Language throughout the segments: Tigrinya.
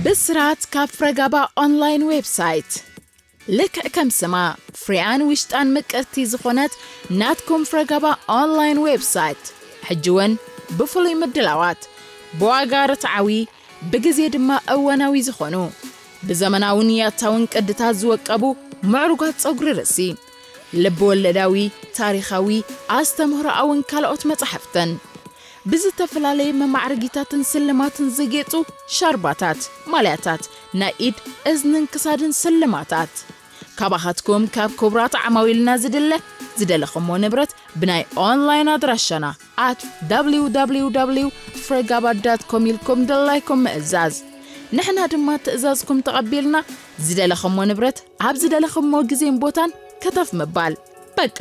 ብስራት ካብ ፍረጋባ ኦንላይን ዌብሳይት። ልክዕ ከም ስማ፣ ፍሪያን ውሽጣን ምቅርቲ ዝኾነት ናትኩም ፍረጋባ ኦንላይን ዌብሳይት፣ ሕጂ እውን ብፍሉይ ምድላዋት፣ ብዋጋ ርትዓዊ፣ ብግዜ ድማ እዋናዊ ዝኾኑ፣ ብዘመናውን ያታውን ቅድታት ዝወቀቡ ምዕሩጋት ጸጉሪ ርእሲ፣ ልብ ወለዳዊ፣ ታሪኻዊ፣ ኣስተምህሮኣውን ካልኦት መጻሕፍትን፣ ብዝተፈላለየ መማዕረጊታትን ስልማትን ዝጌጹ ሻርባታት፣ ማልያታት፣ ናይ ኢድ፣ እዝንን ክሳድን ስልማታት። ካባኻትኩም ካብ ክቡራት ዓማዊልና ዝድለ ዝደለኹሞ ንብረት ብናይ ኦንላይን ኣድራሻና at www ፍረጋባ ዳት ኮም ኢልኩም ድላይኩም ምእዛዝ። ንሕና ድማ ትእዛዝኩም ተቐቢልና ዝደለኹሞ ንብረት ኣብ ዝደለኹሞ ግዜን ቦታን ከተፍ ምባል። በቃ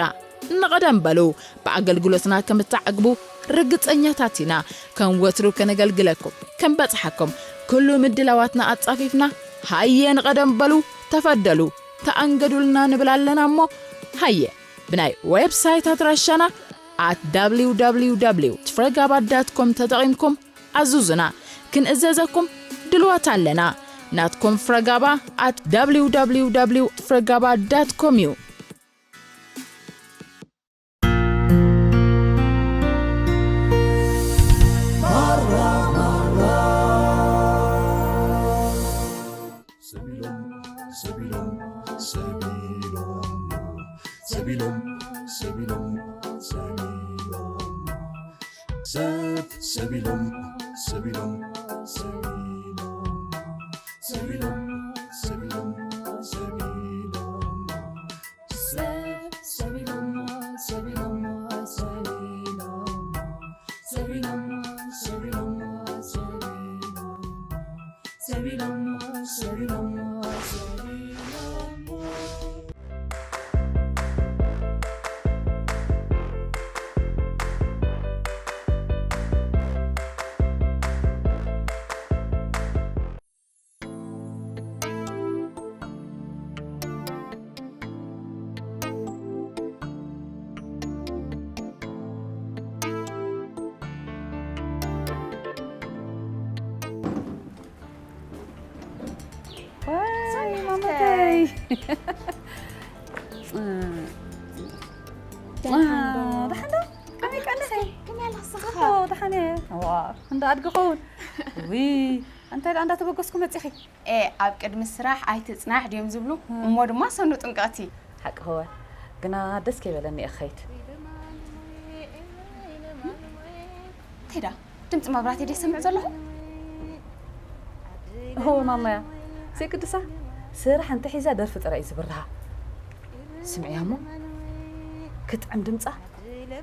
ንቐደም በሉ፣ ብኣገልግሎትና ከም እትዓግቡ ርግጸኛታት ኢና። ከም ወትሩ ከነገልግለኩም፣ ከም በጽሓኩም፣ ኩሉ ምድላዋትና ኣጻፊፍና፣ ሃየ ንቐደም በሉ፣ ተፈደሉ፣ ተኣንገዱልና ንብል ኣለና እሞ፣ ሃየ ብናይ ዌብሳይት ኣድራሻና at www ፍረጋባ ዳት ኮም ተጠቒምኩም ኣዙዙና፣ ክንእዘዘኩም ድልዋት ኣለና። ናትኩም ፍረጋባ at www ፍረጋባ ዳት ኮም እዩ። ዋይ ማማተይ። ደሓን ዶ? ደሓን ዶ? ከመይ ቀኒኺ? ከመይ ኣለኺ? ጽቡቕ፣ ደሓን እየ። ዋ፣ እንዳ ኣድጊ ኸውን። ውይ፣ እንታይ ደኣ እንዳተበገስኩ መጺኺ? ኤ፣ ኣብ ቅድሚ ስራሕ ኣይትጽናሕ ድዮም ዝብሉ? እሞ ድማ ሰኑ ጥንቀቕቲ። ሓቂ ኸወ፣ ግና ደስ ከይበለኒ እየ ክኸይድ። እንታይ ደኣ? ድምፂ መብራህቲ ድየ ሰምዕ ዘለኹ? እሆ ማማያ፣ ዘይቅድሳ ስራሕ እንተሒዛ ደርፊ ጥራይ እዩ ዝብርሃ። ስምዕያ እሞ፣ ክጥዕም ድምፃ፣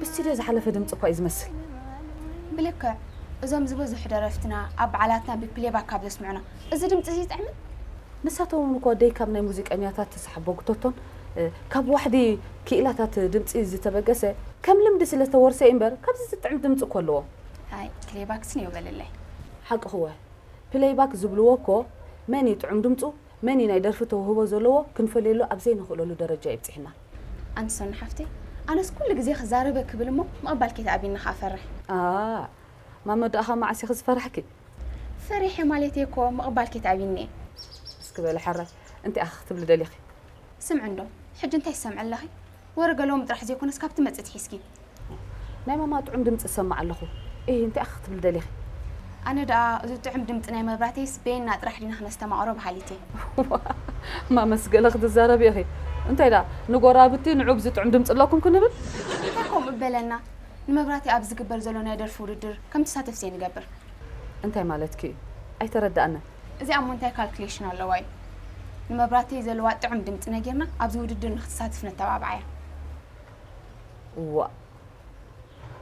ብስቱድዮ ዝሓለፈ ድምፂ እኳ እዩ ዝመስል። ብልክዕ፣ እዞም ዝበዝሑ ደረፍትና ኣብ በዓላትና ብፕሌባክ ካብ ዘስምዑና፣ እዚ ድምፂ እዚ ይጥዕምን? ንሳቶም እውን እኮ ደይ ካብ ናይ ሙዚቀኛታት ተሳሕቦ ጉተቶን፣ እ፣ ካብ ዋሕዲ ክኢላታት ድምፂ ዝተበገሰ ከም ልምዲ ስለ ዝተወርሰ እዩ እምበር፣ ካብዚ ዝጥዕም ድምፂ እኮ ኣለዎም። ኣይ፣ ፕሌባክስ ንየው በልለይ። ሓቅኽወ፣ ፕሌይባክ ዝብልዎ እኮ መን እዩ ጥዑም ድምፁ፣ መን እዩ ናይ ደርፊ ተውህቦ ዘለዎ ክንፈልየሉ ኣብ ዘይንኽእለሉ ደረጃ እዩ ኣብፂሕና። ኣንቲ ሶኒ ሓፍተይ፣ ኣነስ ኩሉ ግዜ ክዛረበ ክብል እሞ ምቕባል ከይትኣብይኒ ከኣ ፈርሕ። ኣ፣ ማመ ደኣ ካብ መዓስ ኢኺ ዝፈራሕኪ? ፈሪሐ ማለተይ እኮ ምቕባል ከይትኣብይኒ እየ። እስኪ በሊ ሕራይ፣ እንታይ ኢኺ ክትብሊ ደሊኺ? ስምዒ እንዶ፣ ሕጂ እንታይ ትሰምዒ ኣለኺ? ወረ ገለኦም ጥራሕ ዘይኮነስ ካብቲ መጽእ ትሒዝኪ። ናይ ማማ ጥዑም ድምጺ እሰምዕ ኣለኹ። እሂ፣ እንታይ ኢኺ ክትብሊ ደሊኺ? ኣነ ደኣ እዚ ጥዑም ድምጺ ናይ መብራህተይስ በየና ጥራሕ ዲና ክነስተማቕሮ በሃሊት እየ። ማመስ ገለ ክትዛረቢ ኢኺ። እንታይ ደኣ ንጎራብቲ ንዑ ብዚ ጥዑም ድምጺ ኣለኩም ክንብል? እንታይ ከምኡ በለና? ንመብራህተይ ኣብ ዝግበር ዘሎ ናይ ደርፊ ውድድር ከም ትሳተፍ ዘይንገብር። እንታይ ማለትኪ እዩ? ኣይተረድኣንን። እዚኣ እሞ እንታይ ካልኩሌሽን ኣለዋ እዩ? ንመብራህተይ ዘለዋ ጥዑም ድምጺ ነጊርና ኣብዚ ውድድር ንክትሳተፍ ነተባብዓያ። እዋእ፣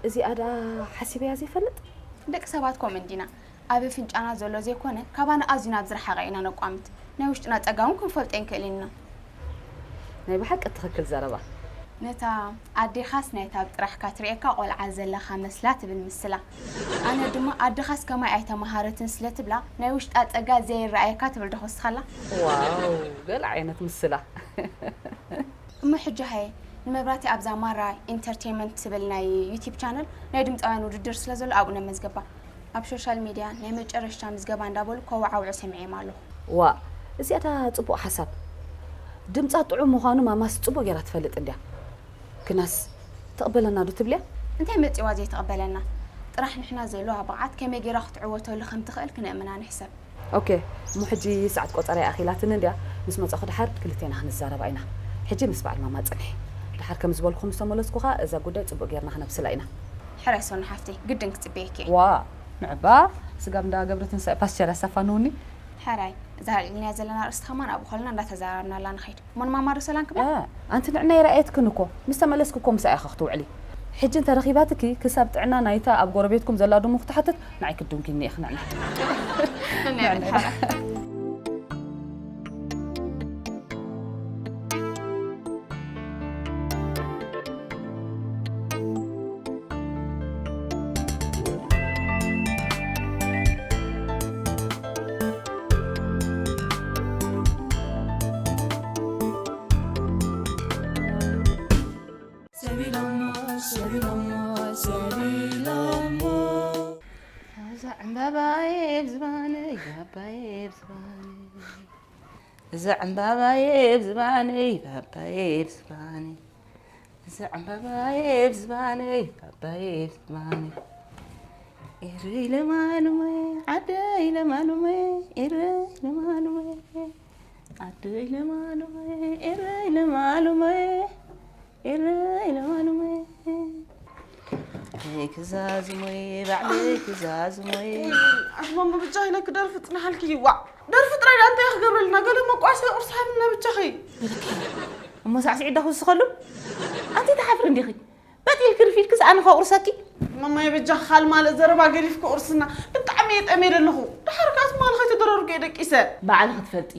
እዚኣ ደኣ ሓሲበያ ዘይፈልጥ? ደቂ ሰባት ከምኡ እንዲና። ኣብ ኣፍንጫና ዘሎ ዘይኮነ፣ ካባና ኣዝዩ ናብ ዝረሓቐ ኢና ነቋምት። ናይ ውሽጥና ጸጋ እውን ክንፈልጦ ኣይንክእልን ኢና። ናይ ብሓቂ ትኽክል ዘረባ። ነታ ኣዴኻስ ናይታ ኣብ ጥራሕካ ትርእየካ ቆልዓ ዘለኻ መስላ ትብል ምስላ። ኣነ ድማ ኣዴኻስ ከማይ ኣይተመሃረትን ስለ ትብላ ናይ ውሽጣ ጸጋ ዘይረኣየካ ትብል ዶ ክወስኸላ? ዋው፣ ገለ ዓይነት ምስላ። እሞ ሕጂ ሃየ፣ ንመብራህቲ ኣብዛ ማራ ኢንተርቴይንመንት ትብል ናይ ዩቲብ ቻነል ናይ ድምፃውያን ውድድር ስለ ዘሎ ኣብኡ ነመዝግባ። ኣብ ሶሻል ሚድያ ናይ መጨረሽታ ምዝገባ እንዳበሉ ከወዓውዑ ሰሚዐዮም ኣለኹ። ዋ፣ እዚኣ እታ ጽቡቕ ሓሳብ። ድምጻ ጥዑም ምዃኑ ማማስ ጽቡቕ ጌራ ትፈልጥ እንድያ። ግናስ ትቕበለና ዶ ትብልያ? እንታይ መጺዋ ዘይትቕበለና? ጥራሕ ንሕና ዘለዋ ብቕዓት ከመይ ጌራ ክትዕወተሉ ከም ትኽእል ክነእምና ንሕሰብ። ኦኬ፣ እሞ ሕጂ ሰዓት ቆጸራ ይኣኺላትኒ እንድያ። ምስ መጻኹ ድሓር ክልቴና ክንዛረባ ኢና። ሕጂ ምስ በዓል ማማ ጽንሒ። ድሓር ከም ዝበልኩኹ ምስ ተመለስኩ ኸኣ እዛ ጉዳይ ጽቡቕ ጌርና ክነብስላ ኢና። ሕራይ ሶኒ ሓፍተይ፣ ግድን ክጽበየኪ እየ። ዋ፣ ንዕባ ስጋብ እንዳ ገብረ ትንሳኤ ፓስቸር ያሳፋንውኒ። ሕራይ፣ እዛ ኣልዒልናያ ዘለና ኣርእስቲ ከማን ኣብኡ ከለና እንዳተዛራረብናላ ንኸይድ። እሞ ንማማ ዶ ሰላም ክብላ? እ፣ ኣንቲ ንዕና ይረኣየትክን እኮ። ምስ ተመለስኩ እኮ ምሳኣ ኢኻ ክትውዕሊ። ሕጂ እንተ ረኺባትኪ ክሳብ ጥዕና ናይታ ኣብ ጎረቤትኩም ዘላ ድሙ ክትሓትት ንዓይ ክትድንጉይኒ ኢኺ ንዕና። ነይ በል ሓራ። ሰቢሎሞ ሰቢሎሞ ሰቢሎሞ እዛ ዕምባባየ ብዝባነይ ባባየ ብዝባነይ እዛ ዕምባባየ ብዝባነይ ባባየ ብዝባነይ እዛ ዕምባባየ ብዝባነይ ባባየ ብዝባነይ ኤረይ ለማሉመ ዓደይ ለማሉመ ኤረይ ለማሉመ ዓደይ ለማሉመ ኤረይ ለማሉመ ኤረይ ለማሉመ ኣይ ክዛዝሞይ ባዕለይ ክዛዝሞይ ኣሽማሞ ብጃ ኢለ ክደርፊ ጽናሓልኪ ይዋዕ ደርፊ ጥራይ ደኣ እንታይ ክገብረልና ገለ መቋሰ ቁርሲ ሃብና ብቻኺ እሞ ሳዕስዒ ዳ ክውስኸሉ ኣንቲ ተሓፍሪ እንዲኺ በጢል ክርፊልክስ ኣነ ከቑርሰኪ ማማየ በጃ ካል ማለት ዘረባ ገዲፍኪ ቁርስና ብጣዕሚ እየ ጠምየ ዘለኹ ድሓር ከኣ ትማሊ ከይተደረርኩ እየ ደቂሰ ባዕልኺ ትፈልጢ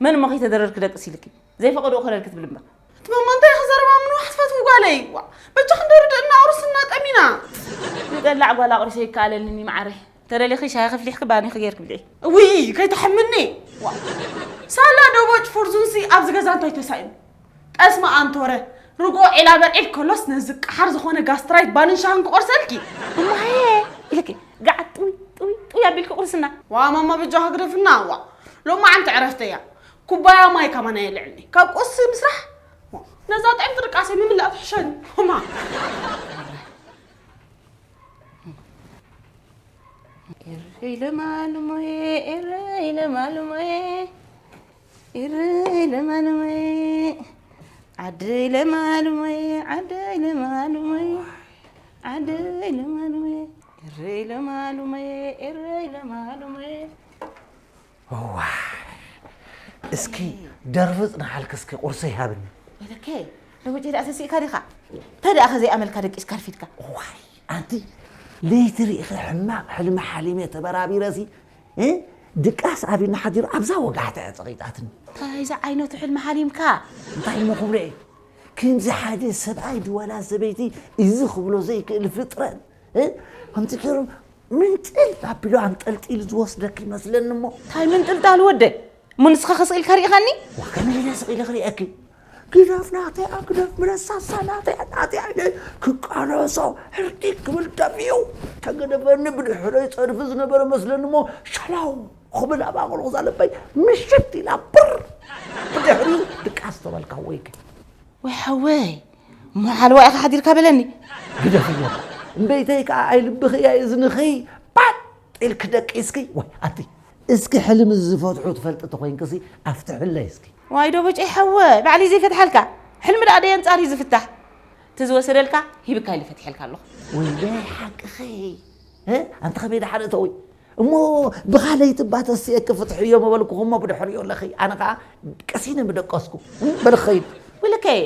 መን እሞ ከይተደረርኪ ደቅስ ኢልኪ ዘይፈቐድኦ ክረር ክትብል እምበር እቲ ማማ እንታይ ኢኺ ዘረባ ምንዋሕ ትፈትዊ ጓለይ ዋ በጃ ክንደርድእና ቁርስና ጠሚና ንጠላዕ ጓል ኣቑሪሰ ይከኣለልኒ መዓረይ ተደሊኺ ሻሂ ከፍሊሕኪ ባኒኺ ጌርኪ ብልዒ። እውይ ከይትሓምኒ። ዋ። ሳላ ዶቦጭ ፉርዙንሲ ኣብዚ ገዛ እንታይ ተሳኢኑ? ጠስሚ ኣንቶረ ርግኦ ዒላ በልዒል ከሎስ ነዚ ቀሓር ዝኾነ ጋስትራይት ባንን ሻህን ክቆርሰልኪ። እማየ ኢልኪ ጋዕ ጥውይ ጥውይ ጥውይ ኣቢልኪ ቁርስና። ዋ ማማ በጃ ክግደፍና ዋ። ሎማዓንቲ ዕረፍተይ እያ። ኩባያ ማይ ከማን ኣየልዕልኒ። ካብ ቁርሲ ምስራሕ ዋ፣ ነዛ ጥዕምቲ ድቃሰይ ምምላእ ትሕሸኒ። ማ። ኤረይ ለማሉሞየ ኤረይ ለማሉሞየ ኤረይ ለማሉሞየ ዓደይ ለማሉሞየ ዓደይ ለማሉሞየ ዓደይ ለማሉሞየ ኤረይ ለማሉሞየ ኤረይ ለማሉሞየ እዋ እስኪ ደርፊ ጽንሓልኪ እስኪ ቁርሰይ ሃብኒ። ወይለከ ደወጨ ደኣ ተሲእካ ዲኻ? እንታይ ደኣ ከዘይ ኣመልካ ደቂስካ ኣርፊድካ? እዋይ ኣንቲ ለይቲ ርኢኺ ሕማቕ ሕልሚ ሓሊመ ተበራቢረሲ እ ድቃስ ኣቢና ሓዲሩ ኣብዛ ወጋሕታ እያ ጸቒጣትኒ። እንታይ ዝዓይነቱ ሕልሚ ሓሊምካ? እንታይ እሞ ክብሎ እየ ከምዚ ሓደ ሰብኣይ ድዋላ ሰበይቲ እዚ ክብሎ ዘይክእል ፍጥረት እ ከምዚ ገይሩ ምንጥል ኣቢሉ ኣንጠልጢሉ ዝወስደኪ ይመስለኒ እሞ። እንታይ ምንጥልጣል ወደይ? እሞ ንስኻ ከስቕ ኢልካ ርኢኻኒ? ዋ ከመይ ኢለ ስቕ ኢለ ክርእየኪ? ግደፍ ናተይ ኣግደፍ ምለሳሳ ናተይ ናተይ ኢለ ክቃለሶ ሕርዲግ ክብል ደፊኡ ተገደፈኒ ብድሕረይ ጸድፊ ዝነበረ መስለኒ እሞ ሸላው ክብል ኣብ ኣቕልቑ ዛለበይ ምሽት ኢላ ብር ብድሕሪኡ ድቃስ ተበልካ ወይከ ወይ ሓወይ እሞ ሓለዋ ኢኻ ሓዲርካ በለኒ ግደፍዮ እምበይተይ ከዓ ኣይልብኺ እያ እዝንኺ ባጥ ኢልኪ ደቂስኪ ወይ ኣቲ እስኪ ሕልሚ ዝፈትሑ ትፈልጢ ተኮይንክሲ ኣፍትሕለይ እስኪ ዋይ ዶ በጨይ ሓወ ባዕሊ ዘይፈትሓልካ ሕልሚ ደኣ ደይ ኣንጻር እዩ ዝፍታሕ እቲ ዝወሰደልካ ሂብካ ኢሉ ፈትሐልካ ኣለኹ ወይ ናይ ሓቅኺ ኣንቲ ከመይ ደሓን እተዊ እሞ ብኻለይቲ እባ ተስኤኪ ፍትሕዮ ምበልኩኹ እሞ ብድሕሪኡ ኣለኺ ኣነ ከዓ ቀሲነ ምደቀስኩ በልኺ ከይድ ውልከይ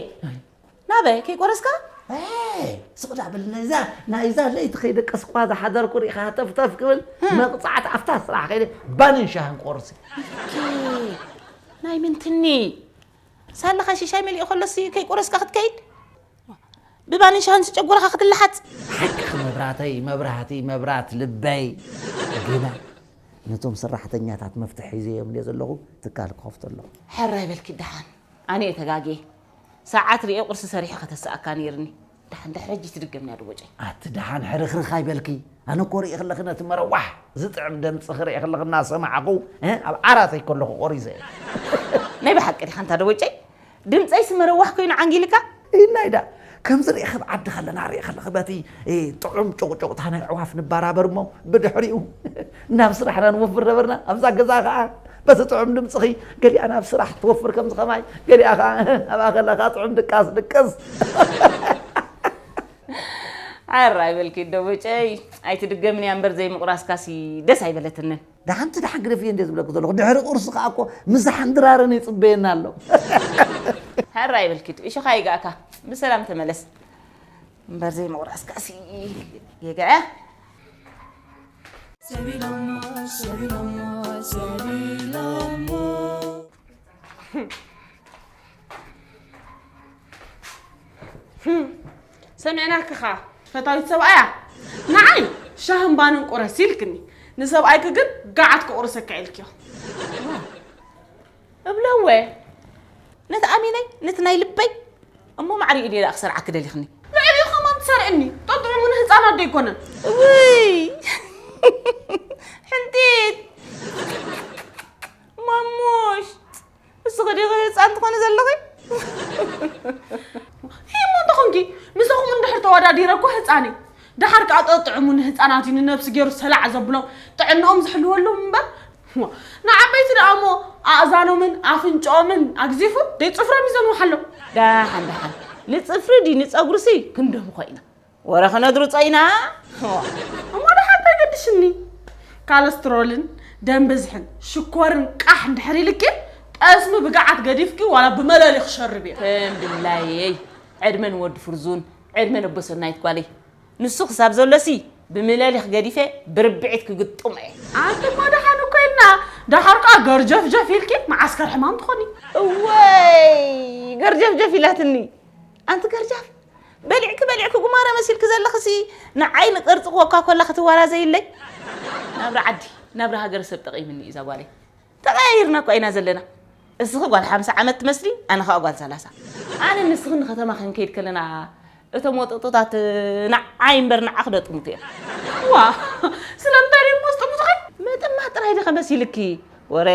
ናበይ ከይቆረስካ ስቕ ዳ በል ናይዛ ናይዛ ለይቲ ከይደቀስኩዋ ዝሓደርኩ ሪኢኻ ተፍተፍ ክብል መቕፃዕቲ ኣብታ ስራሕ ከይደ ባንን ሻህን ቆርሲ ናይ ምንትኒ ሳለኻ ሽሻይ መሊኡ ከሎሲ ከይቆረስካ ክትከይድ ብባንን ሻህን ጨጉርኻ ክትለሓፅ ሓቅኺ መብራተይ መብራህቲ መብራት ልበይ ግና ነቶም ሰራሕተኛታት መፍትሒ ሒዘ እዮም እየ ዘለኹ ትካል ክኸፍቶ ኣለኹ ሕራይ በልኪ ደሓን ኣነ እየ ተጋግየ ሰዓት ርእየ ቁርሲ ሰሪሐ ከተስኣካ ነይርኒ ደሓን ድሕሪ ሕጂ ትድገምኒ ኣደ ቦጨይ። ኣቲ ደሓን ሕርኽርኽ ኣይበልኪ። ኣነ እኮ ርእየ ከለኺ ነቲ መረዋሕ ዝጥዕም ደምፂ ክርእየ ከለኺ እናሰማዕኹ፣ እ፣ ኣብ ዓራተይ ከለኹ ቆሪሰ። ናይ ብሓቂ ዲኻ ኣንታ ኣደ ቦጨይ? ድምፀይስ መረዋሕ ኮይኑ ዓንጊልካ? ኢናይ ዳ፣ ከምዚ ርእየ ኣብ ዓዲ ከለና ርእየ ከለኺ በቲ፣ እ፣ ጥዑም ጩቕጩቕታ ናይ ኣዕዋፍ ንበራበር እሞ ብድሕሪኡ ናብ ስራሕና ንወፍር ነበርና። ኣብዛ ገዛ ኸዓ በቲ ጥዑም ድምፅኺ ገሊኣ ናብ ስራሕ ትወፍር ከምዚ ኸማይ፣ ገሊኣ ኸዓ ኣብኣ ከለኻ ጥዑም ድቃስ ድቅስ። ዓራ ኣይበልኪ ኣደ ቦጨይ፣ ኣይትድገምንያ እምበር ዘይምቑራስካሲ ደስ ኣይበለትንን። ደሓንቲ ደሓን ግደፍዮ እንደ ዝብለኪ ዘለኹ፣ ድሕሪ ቁርሲ ከኣ እኮ ምሳሕን ድራርን ይጽበየና ኣሎ። ሕራይ በልኪ፣ እሾኻ ይግኣካ፣ ብሰላም ተመለስ። እምበር ዘይምቑራስካሲ ጌጋ እያ። ሰቢሎሞ፣ ሰቢሎሞ፣ ሰቢሎሞ። ሰሚዕናክኻ ፈታዊት ሰብኣያ፣ ንዓይ ሻህን ባንን ቁረሲ ኢልክኒ፣ ንሰብኣይኪ ግን ገዓት ክቑርሰካ ኢልክዮ። እብለወ ነቲ ኣሚነይ፣ ነቲ ናይ ልበይ፣ እሞ ማዕሪኡ ድየ ደኣ ክሰርዓኪ ደሊኽኒ? ልዕሊኡ ከማን ትሰርዕኒ፣ ጠጥዑሙ ንህፃናት ዶ ኣይኮነን? ውይ! ሕንጢት! ማሙሽ! እስኺ ዲኺ ህፃን ትኾኒ ዘለኺ? እሞ እንተኾንኪ፣ ምሳኹም እንድሕር ተወዳዲረ እኮ ህፃን እየ። ደሓር ከኣ ጠጥዑሙ ንህፃናት እዩ ንነብሲ ገይሩ ሰላዕ ዘብሎም፣ ጥዕንኦም ዝሕልወሎም እምበር። ዋ፣ ንዓበይቲ ደኣ እሞ ኣእዛኖምን ኣፍንጭኦምን ኣግዚፉ ደይ ጽፍሮም እዩ ዘንውሓሎም። ደሓን ደሓን፣ ንጽፍሪ ድዩ ንጸጉርሲ ክንደምኾ ኢና። ወረ ክነድሩ ጸይና። እሞ ደሓር እንታይ ገድሽኒ? ካለስትሮልን ደም ብዝሕን ሽኮርን ቃሕ እንድሕር ኢልኪ፣ ጠስሚ ብገዓት ገዲፍኪ ዋላ ብመለሊ ክሸርብ እየ። ከም ድላየይ፣ ዕድመ ንወዲ ፍርዙን፣ ዕድመ ነቦ ሰናይት ጓለይ። ንሱ ክሳብ ዘሎሲ፣ ብመለሊኽ ገዲፈ ብርብዒት ክግጥሞ እየ። ኣንትማ ደሓን እኮ ኢልና፣ ደሓር ከኣ ገርጀፍጀፍ ኢልኪ መዓስከር ሕማም ትኾኒ። እወይ፣ ገርጀፍጀፍ ኢላትኒ። ኣንቲ ገርጃፍ፣ በሊዕኪ በሊዕኪ ጉማረ መሲልኪ ዘለኽሲ፣ ንዓይ ንቅርጺ ኮካ ኮላ ክትዋራዘይለይ። ናብራ ዓዲ፣ ናብራ ሃገረ ሰብ ጠቒምኒ እዩ እዛ ጓለይ። ተቐያይርና እኳ ኢና ዘለና። እስኺ ጓል ሓምሳ ዓመት ትመስሊ፣ ኣነ ኸኣ ጓል ሰላሳ። ኣነ ንስኽን ንኸተማ ክንከይድ ከለና፣ እቶም ወጠጦታት ንዓይ እምበር ንዓኺ ዶ ጥሙት እዮም? ዋ፣ ስለምንታይ ደሞ ዝጥሙትኺ? ምጥማት ጥራይ ዲኸ መሲልኪ? ወረ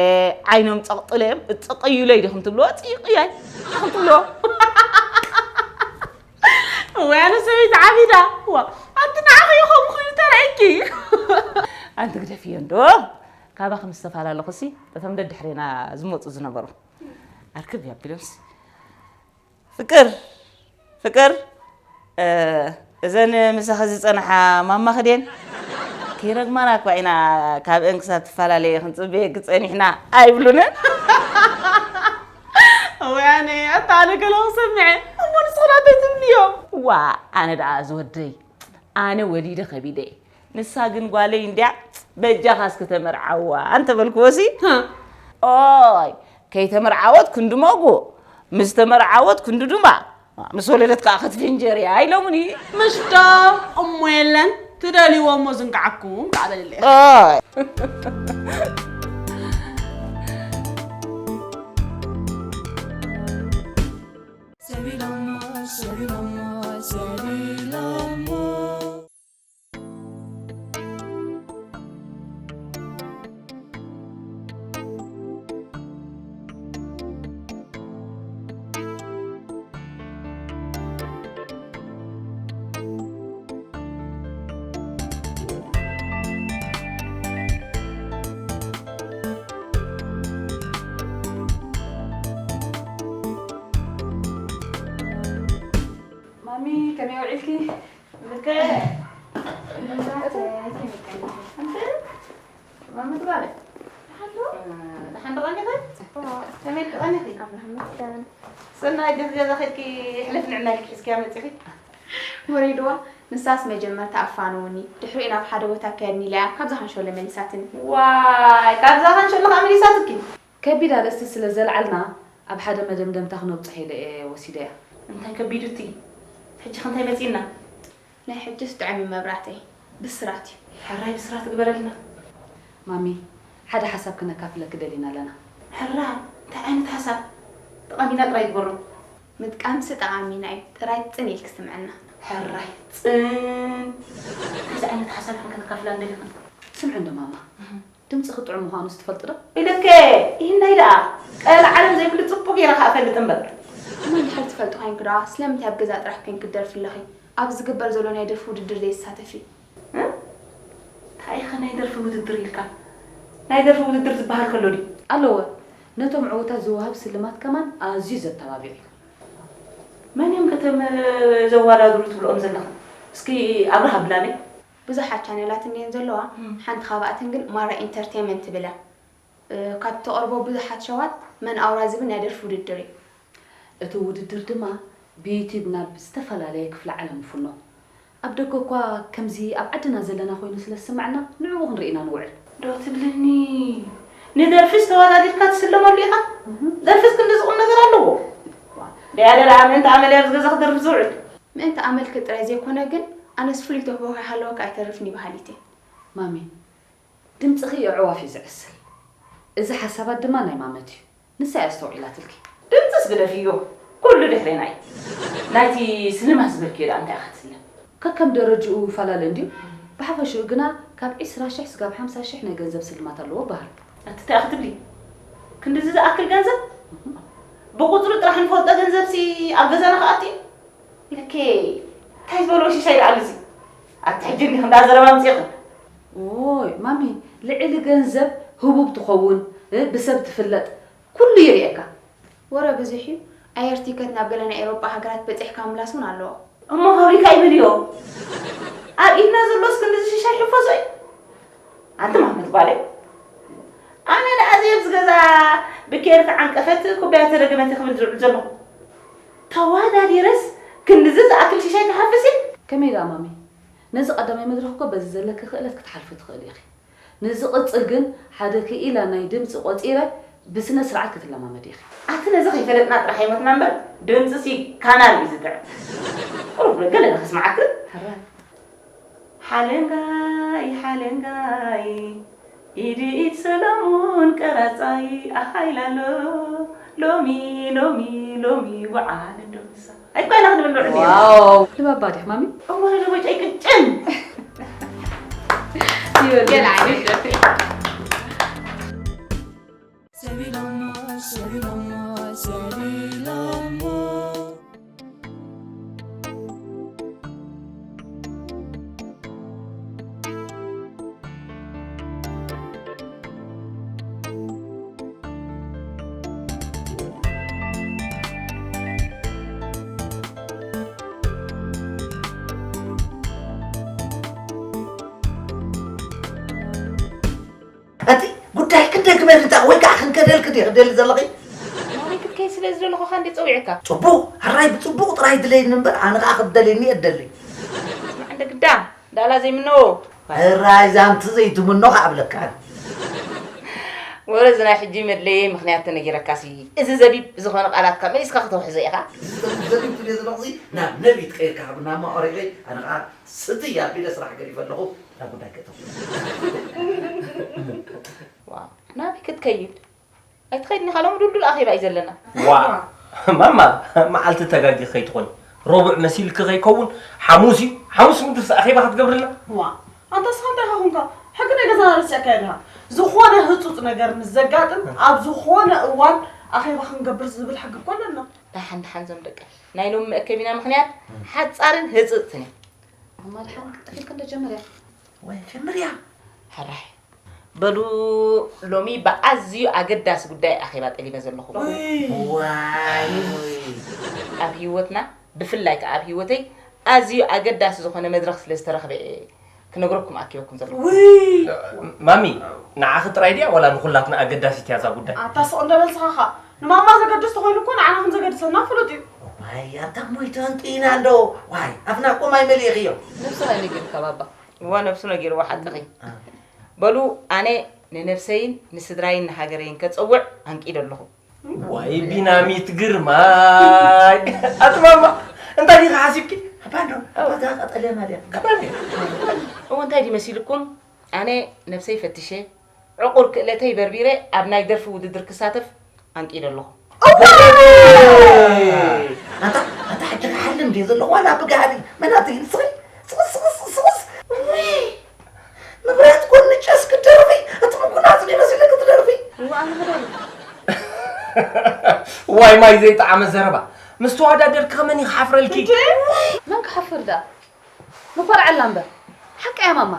ዓይኖም ጸቕጥለ እዮም፣ እጽቕዩለይ ዲኹም ትብልዎ? ጽይቕያይ ዲኹም ትብልዎ? ወይ ኣነ ሰበይቲ ዓቢዳ። ዋ፣ ኣንቲ ንዓኺ እዩ ከምኡ ኮይኑ ተራእይኪ። ኣንቲ ግደፍዮ እንዶ። ካባኺ ምስ ተፈላለኹሲ፣ እቶም ደድሕሬና ዝመጹ ዝነበሩ ኣርክብ ኣቢሎምሲ፣ "ፍቅር፣ ፍቅር፣ እ፣ እዘን ምሳኺ ዝጸንሓ ማማኺ ድየን? ከይረግማና እኳ ኢና ካብአን ክሳብ ትፈላለየ ክንጽበየኪ ጸኒሕና" ኣይብሉንን? እዋይ ኣነ፣ ኣታ ኣነ ገለ ክሰምዐ፣ እሞ ንስኺ ናተይ ትብልዮ? ዋ፣ ኣነ ደኣ ዝወደይ፣ ኣነ ወሊደ ከቢደ። ንሳ ግን ጓለይ እንድያ በጃኻ እስኪ ተመርዓዋ እንተበልክዎሲ፣ ኦይ፣ ከይተመርዓወት ክንዲ መጉ፣ ምስ ተመርዓወት ክንዲ ድማ፣ ምስ ወለደት ከዓ ክትፍንጀር እያ ኢሎምኒ። ምሽ ዶ እሞ የለን፣ ትደልይዎ እሞ ዝንጋዓኩም ከዓ በልለይ። ኦይ። ሰቢሎሞ፣ ሰቢሎሞ፣ ሰቢሎሞ። ማሚ፣ ከመይ ውዒልኪ? ብከ-፣ ማሚ ትባለ? ደሓን ዶ? ደሓን ዶ ቀኒኺ? ከመይ ኢልኪ ቀኒኺ? ሰናይ፣ ገዛ ገዛ ኸድኪ ሕልፍ ንዕና ኢልኪ ሒዝኪያ መጺኺ? ወሪድዋ፣ ንሳስ መጀመርታ ኣፋነውኒ፣ ድሕሪኡ ናብ ሓደ ቦታ ከድኒ ኢላያ፣ ካብዛ ካንሸሎ መሊሳትኒ። ዋይ፣ ካብዛ ካንሸሎ ኸኣ መሊሳትኪ? ከቢድ ኣርእስቲ ስለ ዘልዓልና፣ ኣብ ሓደ መደምደምታ ክነብጽሖ ኢለ እየ ወሲደያ። እንታይ ከቢዱ እቲ? ሕጂ ከ እንታይ መጺእና? ናይ ሕጅስ ጥዑም እዩ መብራህተይ። ብስራት እዩ። ሕራይ ብስራት ግበረልና። ማሚ፣ ሓደ ሓሳብ ክነካፍለኪ ደሊና ኣለና። ሕራ፣ እንታይ ዓይነት ሓሳብ? ጠቓሚና ጥራይ ግበሮ። ምጥቃምሲ ጠቓሚና እዩ። ጥራይ ጽን ኢልኪ ስምዕና። ሕራይ ጽን እዚ ዓይነት ሓሳብ ክንከፍላ እንደለና። ስምዒ እንዶ ማማ፣ ድምፅኺ ጥዑም ምዃኑስ ትፈልጢ ዶ? ኢለከ፣ ይህናይ ደኣ ቀለ ዓለም ዘይብሉ ጽቡቕ ገይረ ከኣ እፈልጥ እምበር። እሞ እንድሕር ትፈልጢ ኮይንኪ ደኣ ስለምንታይ ኣብ ገዛ ጥራሕ ኮይንኪ ትደርፊ ኣለኺ? ኣብ ዝግበር ዘሎ ናይ ደርፊ ውድድር ዘይትሳተፊ? እንታይ ኢኸ ናይ ደርፊ ውድድር ኢልካ? ናይ ደርፊ ውድድር ዝበሃል ከሎ ድዩ? ኣለወ። ነቶም ዕዉታት ዝወሃብ ስልማት ከማን ኣዝዩ ዘተባብዕ እዩ። መን እዮም ከተም ዘወዳድሩ ትብልኦም ዘለኻ? እስኪ ኣብርሃ ብላመይ። ብዙሓት ቻነላት እኒአን ዘለዋ፣ ሓንቲ ካብኣተን ግን ማራ ኢንተርቴንመንት ትብል እያ። ካብ ተቕርቦ ብዙሓት ሸዋት መን ኣውራ ዝብል ናይ ደርፊ ውድድር እዩ። እቲ ውድድር ድማ ብዩቲብ ናብ ዝተፈላለየ ክፍለ ዓለም ይፍኖ። ኣብ ደገ እኳ ከምዚ ኣብ ዓድና ዘለና ኮይኑ ስለ ዝስምዓና ንዕኡ ክንርኢ ኢና ንውዕል። ዶ ትብልኒ? ንደርፊስ ተወዳዲርካ ትስለመሉ ኢኻ? ደርፊስ ክንድዚ ቁም ነገር ኣለዎ? ደያደ ደኣ ምእንቲ ኣመል እያ ኣብዚ ገዛ ክደርፍ ዝውዕል። ምእንቲ ኣመልኪ ጥራይ ዘይኮነ ግን ኣነስ ፍሉይ ተህወኸ ሃለወካ ኣይተርፍን እዩ በሃሊት እየ። ማሚ፣ ድምፅኺ የዕዋፍ እዩ ዝዕስል። እዚ ሓሳባት ድማ ናይ ማመት እዩ። ንሳ እያ ኣስተውዒላትልኪ። ድምፅስ ግደፍዮ፣ ኩሉ ድሕሬና እዩ። ናይቲ ስልማት ዝበልክዮ ደኣ እንታይ ኢኻ ትስለም? ከከም ደረጅኡ ይፈላለ እንድዩ። ብሓፈሽኡ ግና ካብ ዒስራ ሽሕ ስጋብ ሓምሳ ሽሕ ናይ ገንዘብ ስልማት ኣለዎ በሃል። ኣቲ እንታይ ኢኺ ትብሊ? ክንድዚ ዝኣክል ገንዘብ? ብቁፅሪ ጥራሕ ንፈልጦ ገንዘብሲ ኣብ ገዛና ክኣቲ እዩ? ኢለኪ፣ እንታይ ዝበልዎ ሽሻይ ደኣ ኣሉ እዚ? ኣቲ ሕጂ እንዲኺ እንዳ ዘረባ ኣምፂእኺ። ኦይ ማሚ፣ ልዕሊ ገንዘብ ህቡብ ትኸውን፣ እ፣ ብሰብ ትፍለጥ፣ ኩሉ ይርእየካ። ወረ ብዙሕ እዩ። ኣየር ቲከት ናብ ገለ ናይ ኤውሮጳ ሃገራት በጺሕካ ምምላስ እውን ኣለዎ። እሞ ፋብሪካ ይበልዮ። ኣብ ኢድና ዘሎስ ክንድዚ ሽሻይ ሕፈሶ እዩ። ኣንቲ ማመት ጓለይ፣ ኣነ ደኣ ዘየብዚ ገዛ ብኬር ተዓንቀፈት ኩባያ ተደገመት ክብል ዝውዕል ዘለኹ። ተዋዳዲረስ ክንድዚ ዝኣክል ሽሻይ ክሓፍስ እየ? ከመይ ደኣ ማሚ? ነዚ ቀዳማይ መድረኽ እኮ በዚ ዘለኪ ክእለት ክትሓልፊ ትኽእሊ ኢኺ። ንዝቕጽል ግን ሓደ ክኢላ ናይ ድምጺ ቆጺረ ብስነ ስርዓት ክትለማመዲ ኢኺ። ኣቲ ነዚ ከይፈለጥና ጥራሕ ኣይሞትና እምበር ድምጺሲ ካናል እዩ ዝጥዕም። ቁሩብ ገለ ዶ ከስምዓክን? ሕራይ። ሓለንጋይ ሓለንጋይ ኢድ ኢድ ሰሎሙን ቀራጻይ ኣሃይላሎ ሎሚ ሎሚ ሎሚ ወዓል እንዶ ንሳ ኣይኮይና ክንብል ንውዕል ነይርና። ዋው፣ ልባባ ዲኽ ማሚ? እሞ ነደ ወጨይ ቅጭን ይበል። ገለ ዓይነት ደርፊ። ሰቢሎሞ ሰቢሎሞ ሰቢሎሞ። ኣቲ ጉዳይ ክንደይ ክበል እንታ ወይ ከዓ ክንከደልክ ድየ ክደሊ ዘለኺ? ናበይ ክትከይድ ስለ ዝደለኹ ኸ እንዴ ጸዊዐካ? ጽቡቕ፣ ሕራይ ብጽቡቕ ጥራይ ድለይኒ እምበር ኣነ ከዓ ክትደልየኒ እየ እደሊ። ስማዕ እንደ ግዳ፣ ዳላ ዘይምነዎ። ሕራይ ዛንቲ ዘይትምኖ ከዓ እብለካ። ወረ እዚ ናይ ሕጂ መድለየ ምኽንያት ተነጊረካሲ፣ እዚ ዘቢብ ዝኾነ ቃላትካ መሊስካ ከተውሕዞ ኢኻ። እዚ ዘቢብ ትብልዮ ዘለኹ እዚ ናብ ነቢት ቀይርካ ናብ ማዕሪቐይ ኣነ ከዓ ስትይ ኣቢለ ስራሕ ገዲፈ ኣለኹ ናብ ጉዳይ ክእተው። ዋው፣ ናበይ ክትከይድ? ኣይትኸይድን ኢኻ፣ ሎሚ ድልዱል ኣኼባ እዩ ዘለና። ዋ፣ ማማ፣ መዓልቲ ተጋጊ ከይትኾኒ። ረቡዕ መሲልኪ ከይከውን ሓሙስ እዩ። ሓሙስ ምድርሲ ኣኼባ ክትገብርልና? ዋ፣ ኣንታ እስኻ እንታይ ኢኻ ኮንካ? ሕጊ ናይ ገዛና ረሲዕካዮ ዲኻ? ዝኾነ ህጹጽ ነገር ምስ ዘጋጥም ኣብ ዝኾነ እዋን ኣኼባ ክንገብር ዝብል ሕጊ እኮ ኣለና። ደሓን ደሓን ዞም ደቀይ፣ ናይ ሎሚ መእከቢና ምኽንያት ሓጻርን ህጽጽትን እያ። እማ ደሓን ክትጠፊልካ እንደ ጀመርያ። ወይ ጀምርያ። ሕራይ። በሉ፣ ሎሚ ብኣዝዩ ኣገዳሲ ጉዳይ ኣኼባ ጠሊበ ዘለኹ። ዋይ። ኣብ ህይወትና፣ ብፍላይ ከኣ ኣብ ህይወተይ ኣዝዩ ኣገዳሲ ዝኾነ መድረኽ ስለ ዝተረኽበ እየ ክነግረኩም ኣኪበኩም ዘለኹ። ውይ። ማሚ፣ ንዓኺ ጥራይ ድያ ዋላ ንኹላትና ኣገዳሲት እያ እዛ ጉዳይ? ኣታ ስቕ እንደ በል ስኻ ኸኣ። ንማማ ዘገድስ ተኾይኑ እኮ ንዓና ከም ዘገድሰና ፍሉጥ እዩ። ዋይ፣ ኣታ ሞይተን ጥኢና እንዶ። ዋይ፣ ኣፍና እኮ ማይ መሊእኽዮ። ነብስኻ እዩ ነጊሩካ ባባ። እዋ፣ ነብሱ ነጊርዋ ሓቅኺ። አ። በሉ፣ ኣነ ንነብሰይን ንስድራይን ንሃገረይን ከጸውዕ ኣንቂደ ኣለኹ። ዋይ፣ ቢናሚት ግርማይ። ኣቲ ማማ፣ እንታይ ዲኻ ሓሲብኪ? ኣባዶ፣ ኣባታ ቀጠልያ ማልያ። ቀጠልያ። እዎ፣ እንታይ ድዩ መሲልኩም? ኣነ ነብሰይ ፈቲሸ፣ ዕቑር ክእለተይ በርቢረ ኣብ ናይ ደርፊ ውድድር ክሳተፍ ኣንቂደ ኣለኹ። ኣታ፣ ኣታ፣ ሕጂ ክሓልም ድየ ዘለኹ ዋላ ብጋህዲ? መናትይ ንስኺ ስቕስ ስቕስ ስቕስ። ውይ፣ መብራት ጎኒ ጨስ ክትደርፊ፣ እቲ ምጉናጽ ዶ ይመስለኪ ትደርፊ? እዋ፣ ኣነ ክደርፍ። ዋይ ማይ ዘይጠዓመ ዘረባ። ምስ ተዋዳደርኪ ከመን ይኽሓፍረልኪ? እንዴ? መን ክሓፍር ደኣ? ንኾርዐላ እምበር። ሓቃ እያ ማማ።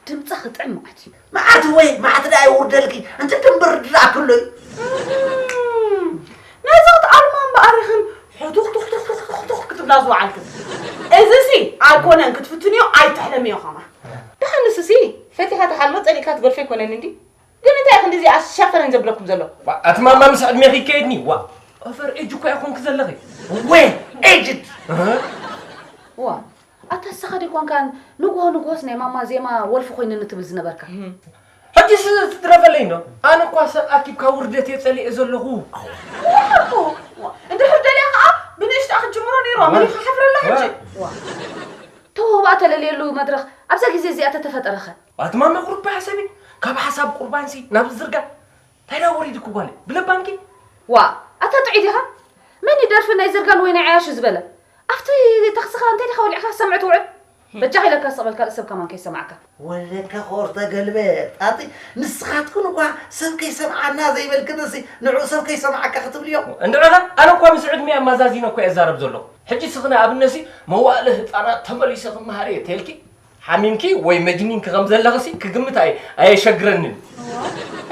ድምጻ ክጥዕም መዓት እዩ። መዓት ወይ መዓት ደኣ ይውርደልኪ። እንተ ድንብር ድኣ ክሎ እዩ። እም፣ ነዚ ክትኣልማ እምበኣር ኢኽን ሕቱኽ ቱኽ ቱኽ ቱኽ ቱኽ ቱኽ ክትብላ ዝወዓልክን። እዚሲ ኣይኮነን ክትፍትንዮ ኣይትሕለምዮ ኸማ። ደሓን ንሱሲ ፈቲኻ ትሓልሞ ጸሊእካ ትገድፎ ኣይኮነን እንዲ። ግን እንታይ ኢኽን እንደዚ ኣሻፈረን ዘብለኩም ዘሎ? ዋ፣ ኣቲ ማማ ምስ ዕድሜኺ ይከየድኒ። ዋ፣ ኦቨር ኤጅ እኮ ኢኹንኪ ዘለኺ። ወይ ኤጅድ። እህ። ዋ፣ ኣታ ንስኻ ዶ ኣይኮንካን ንግሆ ንግሆስ ናይ ማማ ዜማ ወልፊ ኮይንኒ ትብል ዝነበርካ? እህ። ሕጂስ ትትረፈለይ እንዶ? ኣነ እኳ ሰብ ኣኪብካ ውርደት እየ ጸሊኤ ዘለኹ። ዋው! እንድሕር ደልያ ኸኣ ብንእሽታ ክትጅምሮ ነይርዋ። መን እዩ ክሓፍረላ ሕጂ? ዋ። ተውህባ ተለልየሉ መድረኽ ኣብዛ ግዜ እዚኣ ተተፈጠረኸ? ኣቲ ማማ ቁሩብ ሓሰቢ። ካብ ሓሳብ ቁርባንሲ ናብ ዝርጋን። እንታይ ደኣ ወሪድኪ ጓለይ? ብለባምኪ? ዋ፣ ኣታ ጥዑይ ዲኻ? መን እዩ ደርፊ ናይ ዝርጋን ወይ ናይ ዓያሹ ዝበለ? ኣብቲ ተኽስኻ እንታይ ዲኻ ወሊዕካ ክትሰምዕ ትውዕል? በጃኻ ኢለካ ስቕ በል ካልእ ሰብ ከማን ከይሰምዓካ። ወለካ ኾር ተገልበጥ። ኣቲ ንስኻትኩን እኳ ሰብ ከይሰምዓና ዘይበልክንሲ ንዑ ሰብ ከይሰምዓካ ክትብልዮ? እንድዕኻ ኣነ እኳ ምስ ዕድሜ ኣማዛዚነ እኮ እየ እዛረብ ዘለኹ። ሕጂ ስኽነ ኣብነሲ መዋእለ ህጻናት ተመሊሰ ክመሃር እየ ተልኪ ሓሚምኪ ወይ መጅኒንኪ ከም ዘለኽሲ ክግምት ኣየ-፣ ኣየሸግረንን።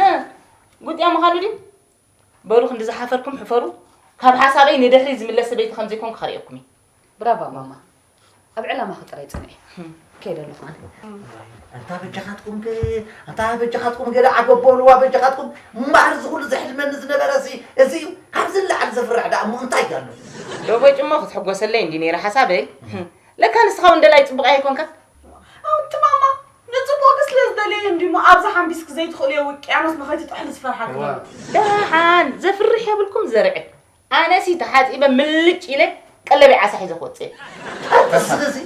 እ፣ ጉጥያ ምዃኑ ድዩ? በሉ ክንዲ ዝሓፈርኩም ሕፈሩ። ካብ ሓሳበይ ንድሕሪ ዝምለስ ሰበይቲ ከም ዘይኮንኩ ከርእየኩም እየ። ብራቫ ማማ። ኣብ ዕላማኺ ጥራይ ጽንዒ። ከይደ ኣለኹ ኣነ። ኣንታ በጃኻትኩም ገ-፣ ኣንታ በጃኻትኩም ገለ ዓገብ በሉዋ በጃኻትኩም። እምበኣር እዚ ኩሉ ዘሕልመኒ ዝነበረ እዚ፣ እዚ እዩ። ካብዚ ንላዕሊ ዘፍርሕ ደኣ እሞ እንታይ ኣሎ? ዶ በጭሞ ክትሕጎሰለይ እንዲ ነይረ ሓሳበይ። ለካ ንስኻ እውን ደላይ ጽቡቕ ኣይኮንካ። ኣንቲ ማማ፣ ንጽቡቕኪ ስለ ዝደለየ እንዲሞ ኣብዛ ሓምቢስኪ ዘይትኽእልዮ ውቅያኖስ ንኸይትጥሕሊ ዝፈርሓኪ ዘሎ። ደሓን፣ ዘፍርሕ የብልኩም ዘርዕድ። ኣነሲ ተሓጺበ ምልጭ ኢለ ቀለበይ ዓሳ ሒዘ ክወጽእ እየ። ኣንተ ስለዚ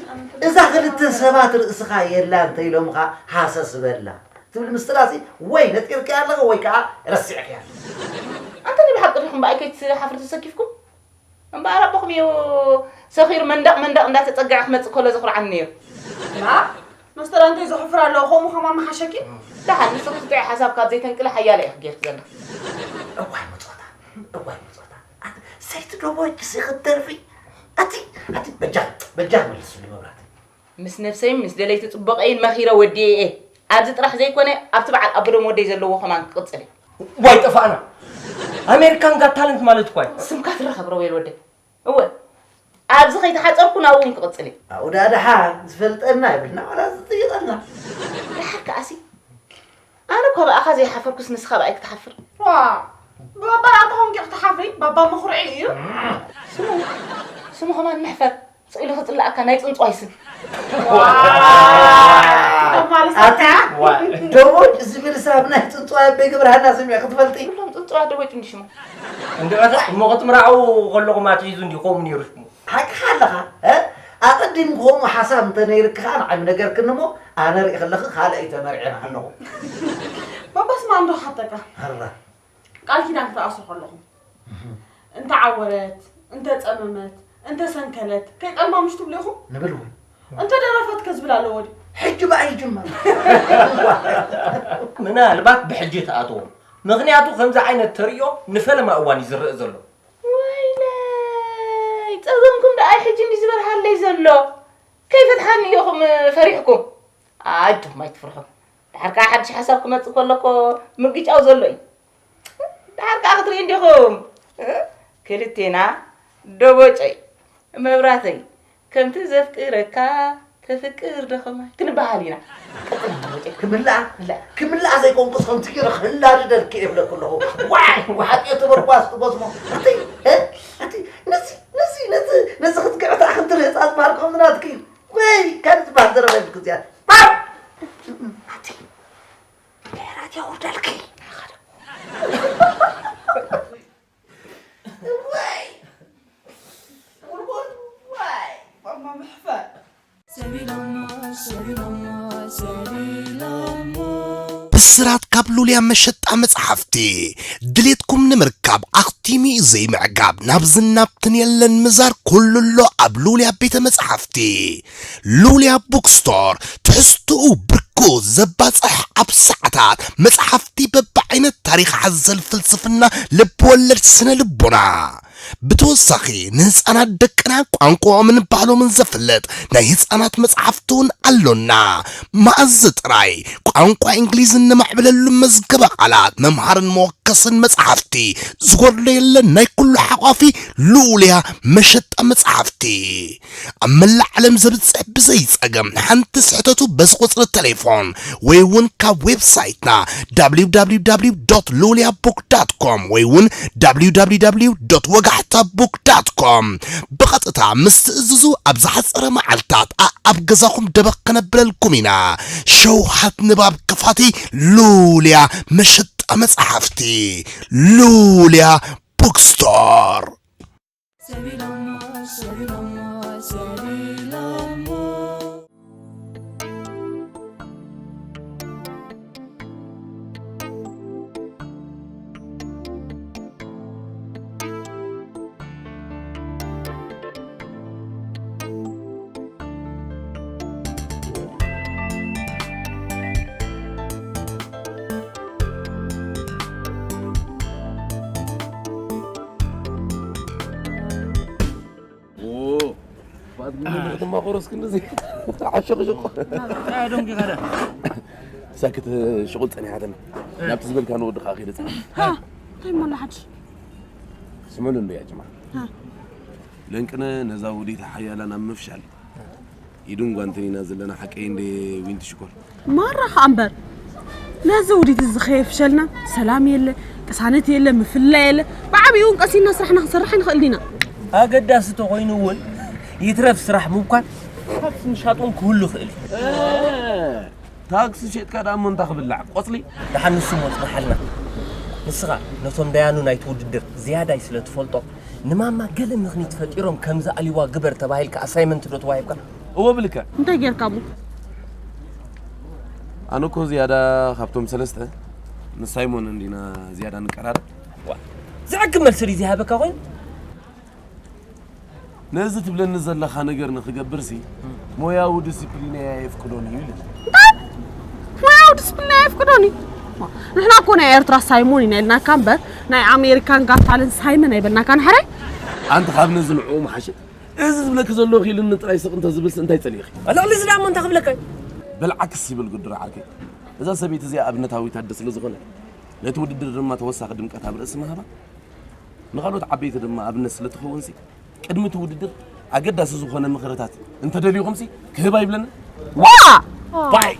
እዛ ክልተ ሰባት ርእስኻ የላ እንተ ኢሎምኻ ሃሰስ በላ ትብል ምስጢራሲ ወይ ነጢርካያ ኣለኻ ወይ ከኣ ረሲዕካያ ኣለኻ። ኣንተ ናይ ብሓቂ ዲኹም ብኣይ ከይትሓፍሩ ተሰኪፍኩም? እምበኣር ኣቦኹም እዩ ሰኺሩ መንደቕ መንደቕ እንዳተጸግዐ ክመጽእ ከሎ ዘኹርዓኒ ነይሩ። ላ፣ መስተራ እንታይ ዘሕፍር ኣለዎ? ከምኡ ከማን ምሓሸኪ? ደሓን ንስኺ ጥዑይ ሓሳብ ካብ ዘይተንቅሊ ሓያለ ኢኺ ጌርኪ ዘለኺ። እዋይ መጾታ፣ እዋይ መጾታ። ኣቲ ሰይቲ ዶ ቦጭ ሲ ክትደርፊ? ኣቲ፣ ኣቲ በጃ፣ በጃ መልስሉ መብራት። ምስ ነብሰይን ምስ ደለይቲ ጽቡቐይን መኺረ ወዲኤ እየ። ኣብዚ ጥራሕ ዘይኮነ ኣብቲ በዓል ኣቦዶም ወደይ ዘለዎ ከማን ክቕጽል እየ። ዋይ ጠፋእና። ኣሜሪካን ጋት ታለንት ማለት እኳ እዩ። ስምካ ትረኸብ ሮቤል ወደይ። እወ፣ ኣብዚ ከይተሓጸርኩ ናብኡ እውን ክቕጽል እየ። ኣብኡ ደኣ ደሓን ዝፈልጠና የብልና፣ ዋላ ዝጥይቐና። ደሓር ከኣሲ፣ ኣነ እኳ ብኣኻ ዘይሓፈርኩስ ንስኻ ብኣይ ክትሓፍር? ዋ፣ ብባባ ኣታ ኾንኪ ክትሓፍሪ፣ ባባ መኹርዒ እዩ። ስሙ፣ ስሙ ኸማን ምሕፈር፣ ስቕ ኢሉ ክጽላኣካ ናይ ጽንጽዋይ ስም። ዋ፣ ማለት ኣታ፣ ኣታ። ዋ። ደቦጭ ዝብል ሳብ ናይ ጽንጽዋይ ኣበይ ገብረሃና ስሚዕ ክትፈልጢ? ኩሎም ጽንጽዋይ ደቦጭ እንዲ ሽሙ። እንድዕኸ እሞ ክትምርዓው ከለኹም ኣትሒዙ እንዲ ከምኡ ነይሩ ሽሙ። ሓቅኻ ኣለኻ፣ እ? ኣቐዲምኩ ከምኡ ሓሳብ እንተ ነይርኪ ኸኣ ንዓይ ምነገርክኒ እሞ፣ ኣነ ርኢ ከለኺ ካልእ ኣይተመርዕን ኣለኹ። ባባስ ማን ዶ ሓተካ? ኣራ። ቃል ኪዳን ክትኣስሩ ከለኹም። እንተ ዓወረት፣ እንተ ጸመመት፣ እንተ ሰንከለት፣ ከይጠልማ ምሽ ትብሉ ኢኹም? ንብል እውን። እንተ ደረፈት ከ ዝብል ኣለዎ ድዩ? ሕጂ በኣ ይጅመር። ምናልባት ብሕጂ ትኣትዎ። ምኽንያቱ ከምዚ ዓይነት ተርእዮ ንፈለማ እዋን እዩ ዝረአ ዘሎ። ወይለይ፣ ጸገምኩም ደኣ ሕጂ እንዲ ዝበርሃለይ ዘሎ። ከይፈትሓኒ ኢኹም ፈሪሕኩም። ኣጆኹም ኣይትፍርሑ። ድሓር ከኣ ሓድሽ ሓሳብ ክመጽእ ከሎ እኮ ምግጫው ዘሎ እዩ። ድሓር ከኣ ክትርእዩ እንዲኹም። ክልቴና ደቦጨይ መብራተይ ከምቲ ዘፍቅረካ ተፍቅር ዶ ኸማይ ክንበሃል ኢና። ቀጽል ደቦጨይ። ክምልኣ? ክምልኣ። ክምልኣ ዘይኮንኩስ ከምቲ ገይረ ክላድደልኪ እየ እብለኪ ኣለኹ። ዋይ፣ ሓጥዮ ተበርኳስ ትጎስሞ። ኣቲ፣ እ? ኣቲ፣ ነዚ፣ ነዚ፣ ነዚ፣ ነዚ ክትግዕታ ክትርኢ ህጻጽ በሃል ከምዚ ናትኪ። ወይ፣ ካልእ ዝበሃል ዘረባ የብልኪ እዚኣ። ባብ! ኣቲ፣ ድሕረት የውርደልኪ። ወይ! ጉልጎል! ወይ! ማማ መሕፈር! ሰቢሎሞ፣ ሰቢሎሞ፣ ሰቢሎሞ። ብስራት ካብ ሉልያ መሸጣ መጽሓፍቲ ድሌትኩም ንምርካብ ኣኽቲሙ እዩ ዘይምዕጋብ፣ ናብ ዝናብትን የለን ምዛር ኩሉ ኣሎ ኣብ ሉልያ ቤተ መጽሓፍቲ። ሉልያ ቡክስቶር፣ ትሕዝትኡ ብርኩ ዘባጽሕ፣ ኣብ ሰዓታት መጽሓፍቲ በብዓይነት፣ ታሪኽ ሓዘል፣ ፍልስፍና፣ ልብወለድ፣ ስነ ልቦና። ብተወሳኺ ንህፃናት ደቅና ቋንቋኦምን ባህሎምን ዘፍልጥ ናይ ህፃናት መፅሓፍቲ እውን ኣሎና። መኣዝ ጥራይ ቋንቋ እንግሊዝ እነማዕብለሉ መዝገበ ቃላት፣ መምሃርን መወከስን መፅሓፍቲ ዝጎድሎ የለን። ናይ ኩሉ ሓቋፊ ልኡልያ መሸጣ መፅሓፍቲ። ኣብ መላእ ዓለም ዘብጽሕ ብዘይ ጸገም ሓንቲ ስሕተቱ በዚ ቁጽሪ ቴሌፎን ወይ እውን ካብ ዌብሳይትና www.loliabook.com ወይ እውን www.ወጋሕታbook.com ብቐጥታ ምስ ትእዝዙ ኣብ ዝሓጸረ መዓልታት ኣኣብ ገዛኹም ደበኽ ከነብለልኩም ኢና። ሸውሃት ንባብ ክፋቲ ሉልያ መሸጣ መጽሓፍቲ ሉልያ ቡክስቶር። ሰቢሎሞ፣ ሰቢሎሞ፣ ሰቢሎሞ። ኦ፣ ፋት ግን ብትማኾሮስ ክንዚ ዓሸቕ ሽቕ። ኣዶም ጊኻዳ። ሳክት ሽቑል ጸኒሓተን። ናብቲ ዝበልካ ንወድኻ ከይደ ጸኒሕ። ሃ፣ እንታይ እሞ ኣሎ ሓድሽ? ስምዑ እንዶ ያ ጀማዓ። ሃ። ለንቅነ ነዛ ውዲት ሓያላን ኣብ ምፍሻል ኢዱን ጓንትን ኢና ዘለና፣ ሓቀይ እንደ ዊንቲ ሽኮር። ማራ ኸኣ እምበር፣ ነዚ ውዲት እዚ ኸየፍሸልና፣ ሰላም የለ፣ ቅሳነት የለ፣ ምፍልላይ የለ። ብዓቢኡ እውን ቀሲንና ስራሕና ክንሰርሕ ኣይንኽእል ዲና? ኣገዳሲ ተኾይኑ እውን፣ ይትረፍ ስራሕ ምብኳን፣ ታክሲ ምሻጥ እውን ክህሉ ይኽእል እዩ። እ፣ ታክሲ ሸጥካ ደኣ እሞ እንታይ ክብላዕ? ቆጽሊ? ደሓን ንሱ እሞ ጽንሓልና። ንስኻ ነቶም ዳያኑ ናይቲ ውድድር ዝያዳይ ስለ ትፈልጦ፣ ንማማ ገለ ምኽኒት ፈጢሮም ከምዚ ኣሊዋ ግበር ተባሂልካ ኣሳይመንት ዶ ተዋሂብካ? እወ ብልክዕ። እንታይ ጌርካ እሞ? ኣነ እኮ ዝያዳ ካብቶም ሰለስተ ምስ ሳይሞን እንዲና ዝያዳ ንቀራረብ። ዋ፣ ዝዕግብ መልሲ ድዩ ዝሃበካ ኮይኑ? ነዚ ትብለኒ ዘለኻ ነገር ንኽገብርሲ ሞያዊ ዲሲፕሊነይ ኣየፍቅዶን እዩ ኢሉ። እንታይ? ሞያዊ ዲሲፕሊነይ ኣየፍቅዶን እዩ? ንሕና እኮ ናይ ኤርትራ ሳይሞን ኢና ኢልናካ እምበር፣ ናይ ኣሜሪካን ጋት ታለንት ሳይመን ኣይበልናካን ሕራይ? ኣንቲ ካብ ነዚ ንዕኡ ምሓሸ። እዚ ዝብለኪ ዘለኹ ኢሉኒ ጥራይ ስቕ እንተ ዝብልሲ እንታይ ጸሊእኺ? ልዕሊ እዚ ደኣ እሞ እንታይ ክብለካ እዩ? በል ዓክስ ይብል ግዱር ዓርከይ። እዛ ሰበይቲ እዚኣ ኣብነታዊት ኣደ ስለ ዝኾነ፣ ነቲ ውድድር ድማ ተወሳኺ ድምቀት ኣብ ርእሲ ምሃባ፣ ንኻልኦት ዓበይቲ ድማ ኣብነት ስለ ትኸውንሲ፣ ቅድሚ እቲ ውድድር ኣገዳሲ ዝኾነ ምኽርታት እንተደልዩኹምሲ ክህባ ይብለኒ። ዋ! ባይ!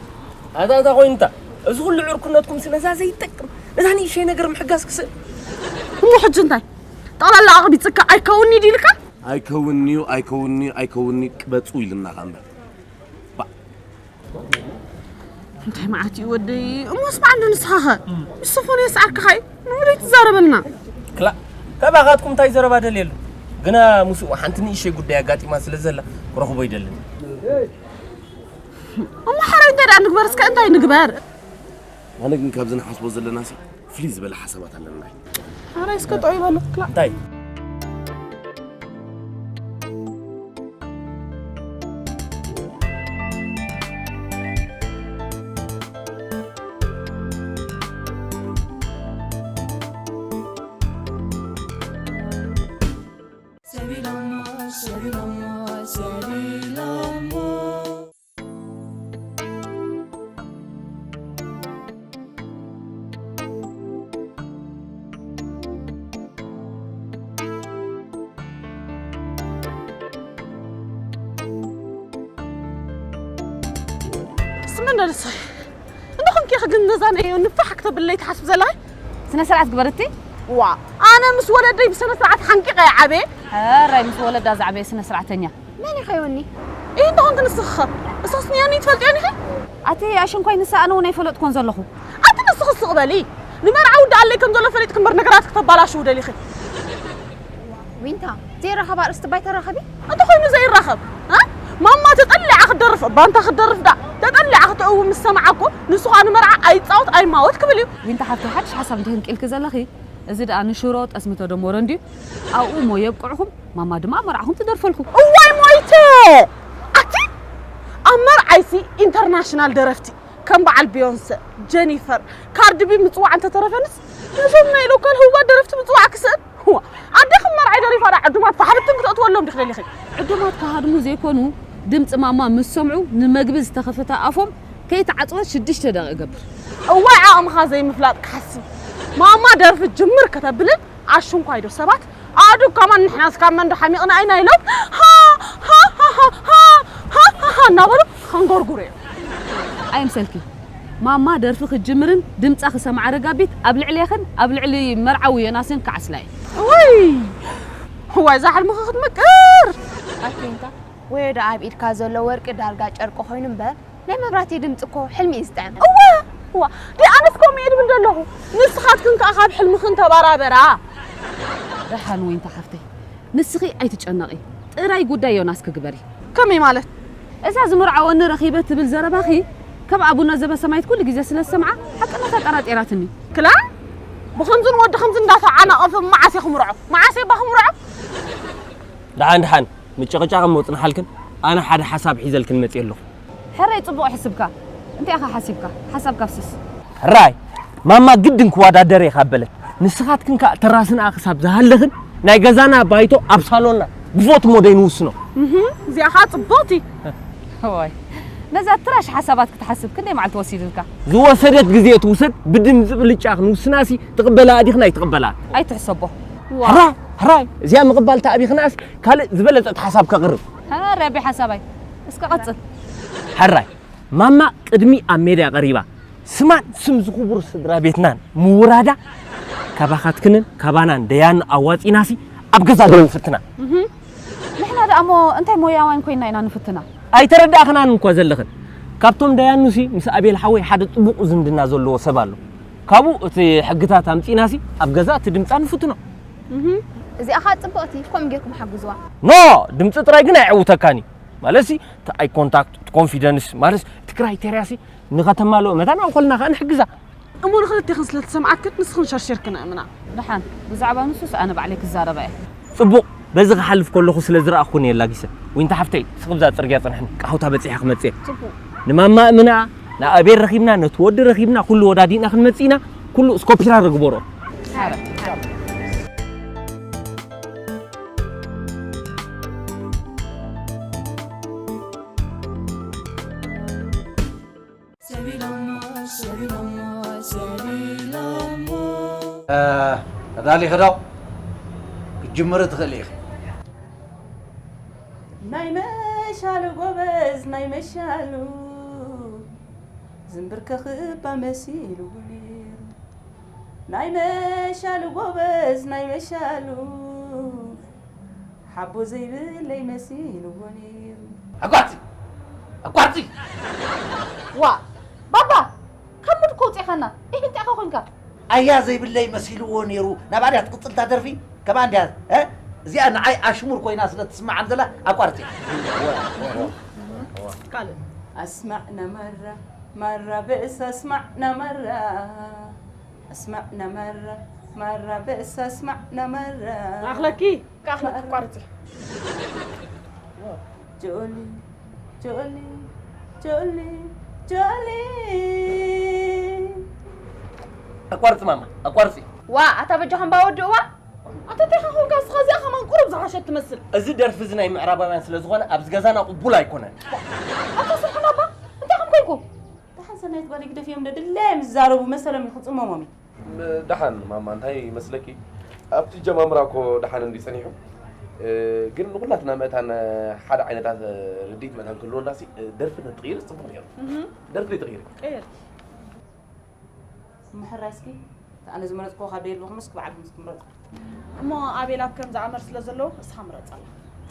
ኣታ፣ ኣታ ኮይንታ፣ እዚ ኩሉ ዕርክነትኩምሲ ነዛ ዘይጠቅም፣ ነዛ ንእሸይ ነገር ምሕጋዝ ክስእ። እሞ ሕጂ እንታይ? ጠቕላላ ኣቕቢጽካ ኣይከውን'ዩ ድዩ ኢልካ? ኣይከውን'ዩ፣ ኣይከውን'ዩ፣ ኣይከውን'ዩ፣ ቅበጹ ኢልናኻ እምበር። ባ- እንታይ መዓት እዩ ወደይ? እሞስ በዓል ንስኻኸ? ምስ ሶፎንያስ ዓርክኻ እዩ። ንብለይ ትዛረበልና። ክላ፣ ካባኻትኩም እንታይ ዘረባ ደልየሉ? ግና ምስኡ ሓንቲ ንእሸይ ጉዳይ ኣጋጢማ ስለ ዘላ ክረኽቦ ይደልን። እሞ ሓራይ እንታይ ደኣ ንግበር? እስከ እንታይ ንግበር? ኣነ ግን ካብዚ ንሓስቦ ዘለናሲ ፍልይ ዝበለ ሓሳባት ኣለና። ሓራይ እስከ ጠው ይበሉ። ክላ። እንታይ? ሰቢሎሞ፣ ሰቢሎሞ፣ ሰቢሎሞ። ስመን ደርሰ እንዶ ኮንኪ ግን ነዛ ነዮ ንፋሕ ክተብለይ ትሓስብ ዘላይ? ስነ ስርዓት ግበርቲ። ዋ፣ ኣነ ምስ ወለደይ ብስነ ስርዓት ሓንቂቐ እየ ዓብየ። ሕራይ ምስ ወለዳ ዝዓበየ ስነ ስርዓተኛ። መን ኢኻ ዮኒ? ይህ እንተኾንክ ንስኺ ኸ? እሶስ ንዮኒ ትፈልጥዮን ኢኺ? ኣቲ ኣሸንኳይ ንሳ ኣነ እውን ኣይፈለጥኩን ዘለኹ። ኣቲ ንስኺ ስቕ በሊ። ንመርዓ ውዲ ኣለይ ከም ዘሎ ፈሊጥክ እምበር ነገራት ክተባላሽው ደሊኺ። ዊንታ፣ ዘይራኸብ ኣርእስቲ ባይ ተራኸቢ? እንተኾይኑ ዘይራኸብ፣ እ? ማማ ተጠሊዓ ደርፍ እባ እንታ ክትደርፍ ደኣ ተጠሊዓ ክትእዊ ምስ ሰምዓ እኮ ንሱ ኸኣ ንመርዓ ኣይጻወት ኣይማወት ክብል እዩ። ዊንታ ሓፍተይ ሓድሽ ሓሳብ እንተ ህንቂልኪ ዘለኺ፣ እዚ ደኣ ንሽሮ ጠስሚ ተደሞረ እንድዩ፣ ኣብኡ እሞ የብቅዕኹም፣ ማማ ድማ ኣብ መርዓኹም ትደርፈልኩም። እዋይ ሞይተ! ኣቲ ኣብ መርዓይሲ ኢንተርናሽናል ደረፍቲ ከም በዓል ቢዮንሰ፣ ጀኒፈር፣ ካርዲ ቢ ምጽዋዕ እንተተረፈንስ ነዞም ናይ ሎካል ህቡባት ደረፍቲ ምጽዋዕ ክስእን። እዋ፣ ኣደኺ መርዓይ ደሪፋ ደኣ ዕዱማት ፋሕብትን ክተእትወሎም ዲኺ ደሊኺ? ዕዱማት ክሃድሙ ዘይኮኑ፣ ድምፂ ማማ ምስ ሰምዑ ንመግቢ ዝተኸፈተ ኣፎም ከይተዓፅወት ሽዱሽተ ደቂቕ እገብር። እዋይ ዓቕምኻ ዘይምፍላጥ ክሓስብ። ማማ ደርፊ ጅምር ከተብልን ኣሽንኳይዶ ሰባት ኣእዱግ ከማን ንሕናስ ካብ መንዶ ሓሚቕና ኢና ኢሎም ሃ ሃ ሃ ሃ ሃ ሃ ሃ እናበሉ ከንጎርጉሩ እዮም። ኣይምሰልኪ ማማ ደርፊ ክትጅምርን ድምፃ ክሰምዓ ረጋቢት ኣብ ልዕሌኽን ኣብ ልዕሊ መርዓዊ ዮናስን ክዓስላ እየ። እዋይ እዋይ እዛ ሕልምኺ ክትምቅር። ኣኪንካ ወዮ ዶ ኣብ ኢድካ ዘሎ ወርቂ ዳርጋ ጨርቂ ኮይኑ እምበር ናይ መብራህቲ ድምፂ እኮ ሕልሚ እዩ ዝጥዕም። እዋ እዋ ዲ ኣነስ ከምኡ እየ ድብል ዘለኹ። ንስኻትክን ከዓ ካብ ሕልምኽን ተባራበራ። ደሓን ወይንታ ሓፍተይ ንስኺ ኣይትጨነቒ። ጥራይ ጉዳይ ዮናስ ክግበሪ። ከመይ ማለት? እዛ ዝምርዓወኒ ረኺበ ትብል ዘረባኺ ከም ኣቡነ ዘበሰማይት ኩሉ ግዜ ስለ ዝሰምዓ ሓቅነታ ጠራጢራትኒ። ክላ ብኸምዝን ወዲ ከምዚ እንዳተዓናቐፈ መዓስ እየ ክምርዖ? መዓስ እየ እባ ክምርዖ? ደሓን ደሓን ምጭቕጫቕ እሞ ጽንሓልክን ኣነ ሓደ ሓሳብ ሒዘልክን መጽየ ኣለኹ። ሕራይ ጽቡቕ ሕስብካ። እንታይ ኢኻ ሓሲብካ? ሓሳብካ ፍስስ። ሕራይ ማማ ግድን ክወዳደር እየ ካብ በለት ንስኻትክን ከኣ ተራስንኣ ክሳብ ዝሃለኽን ናይ ገዛና ባይቶ ኣብ ሳሎንና ግፎት እሞ ደይንውስኖ። እዚኣ ኸኣ ጽቡቕቲ። እዋይ ነዛ ትራሽ ሓሳባት ክትሓስብ ክንደይ መዓልቲ ወሲድልካ? ዝወሰደት ግዜ ትውሰድ ብድምፂ ብልጫ ክንውስናሲ ትቕበላ ዲኽን ኣይትቕበላ? ኣይትሕሰቦ። ሕራይ ሕራይ እዚኣ ምቕባል ተኣቢኽናስ ካልእ ዝበለጸት ሓሳብ ከቕርብ። ሕራይ ኣቢ ሓሳባይ እስከ ቀጽል። ሕራይ ማማ ቅድሚ ኣብ ሜድያ ቀሪባ ስማን ስም ዝኽቡር ስድራ ቤትናን ምውራዳ ካባኻትክንን ካባናን ደያኑ ኣዋጺናሲ ኣብ ገዛ ዶ ንፍትና? ንሕና ደኣ እሞ እንታይ ሞያውያን ኮይና ኢና ንፍትና? ኣይተረዳእኽናን እኳ ዘለኽን። ካብቶም ደያኑሲ ምስ ኣቤል ሓወይ ሓደ ጥቡቕ ዝምድና ዘለዎ ሰብ ኣሎ። ካብኡ እቲ ሕግታት ኣምጺእናሲ ኣብ ገዛ እቲ ድምጻ ንፍትኖ። እዚኣ ኸኣ ጽብቕቲ ከምኡ ጌርኩም ሓግዝዋ። ኖ ድምጺ ጥራይ ግን ኣየዕውተካን እዩ። ማለትሲ እቲ ኣይ ኮንታክት እቲ ኮንፊደንስ ማለት እቲ ክራይቴርያሲ ንኸተማልኦ መታን ኣንኮልና ኸኣ ንሕግዛ። እሞ ንኽልቴኽን ስለ ትሰምዓክን ንስኽን ሸርሺርክን ኣእምና። ደሓን ብዛዕባ ንሱስ ኣነ ባዕለይ ክዛረባ እየ። ጽቡቕ በዚ ክሓልፍ ከለኹ ስለ ዝረኣኹን እየ ላጊሰ። ዊንታ ሓፍተይ ስኽብዛ ጽርግያ ጽንሕኒ ቃሁታ በጺሐ ክመጽእ እየ። ጽቡቕ። ንማማ እምና ንኣቤል ረኺብና ነቲ ወዲ ረኺብና ኩሉ ወዳዲእና ክንመጽእ ኢና። ኩሉ ስኮፒራ ርግበሮ። ተዳሊኺ ዶ ክትጅምሪ ትኽእሊ ኢኺ። ናይ መሻሉ ጎበዝ ናይ መሻሉ ዝንብርከኽባ መሲልዎ ነይሩ። ናይ መሻሉ ጎበዝ ናይ መሻሉ ሓቦ ዘይብለይ መሲልዎ ነይሩ። ኣቋርፂ! ኣቋርፂ! ዋ ባባ ካብ ሙድ እኮ ውፂእኻና። ኢህ እንታይ ኢኻ ኮንካ? ኣያ ዘይብለይ መሲልዎ ነይሩ ናብኣ ድያ ትቕፅል እታ ደርፊ? ከምኣ እንድያ እ? እዚኣ ንዓይ ኣሽሙር ኮይና ስለ ትስምዓኒ ዘላ ኣቋርፂ። ካልእ ኣስማዕና ማራ ማራ ብእስ ኣስማዕና ማራ ኣስማዕና ማራ ማራ ብእስ ኣስማዕና ማራ ኣኽለኪ ካኽለኪ ቋርፂ ጆሊ ጆሊ ጆሊ ጆሊ ኣቋርፂ ማማ ኣቋርፂ። ዋ ኣታ በጃኹም ባወድእዋ ኣታ እንታይ ኾንካ እስኻ እዚኣ ከማን ቁሩብ ዝሓሸት ትመስል። እዚ ደርፊ እዚ ናይ ምዕራባውያን ስለ ዝኾነ ኣብዚ ገዛና ቅቡል ኣይኮነን። ኣታ ስርሕና እባ እንታይ ከም ኮንኩም። ደሓን ሰናይት ጓለይ ግደፍዮም ዶ ድላዮም ዝዛረቡ መሰሎም እዩ ክጽመሞም እዩ። ደሓን ማማ እንታይ ይመስለኪ ኣብቲ ጀማምራ እኮ ደሓን እንዲ ጸኒሑ ግን ንኩላትና መእታን ሓደ ዓይነታት ርድኢት መእታን ክህልወና ሲ ደርፊ ተትቕይሪ ጽቡቕ ነይሩ። ደርፊ ተቕይሪ። ቀይር። ምሕራይ እስኪ ኣነ ዝመረጽክዎ ካብ ደየልበኹም እስኪ ባዕልኩም እስኪ ምረጹ። እሞ ኣቤል ኣብ ከምዚ ኣመር ስለ ዘለዎ እስኻ ምረጸላ።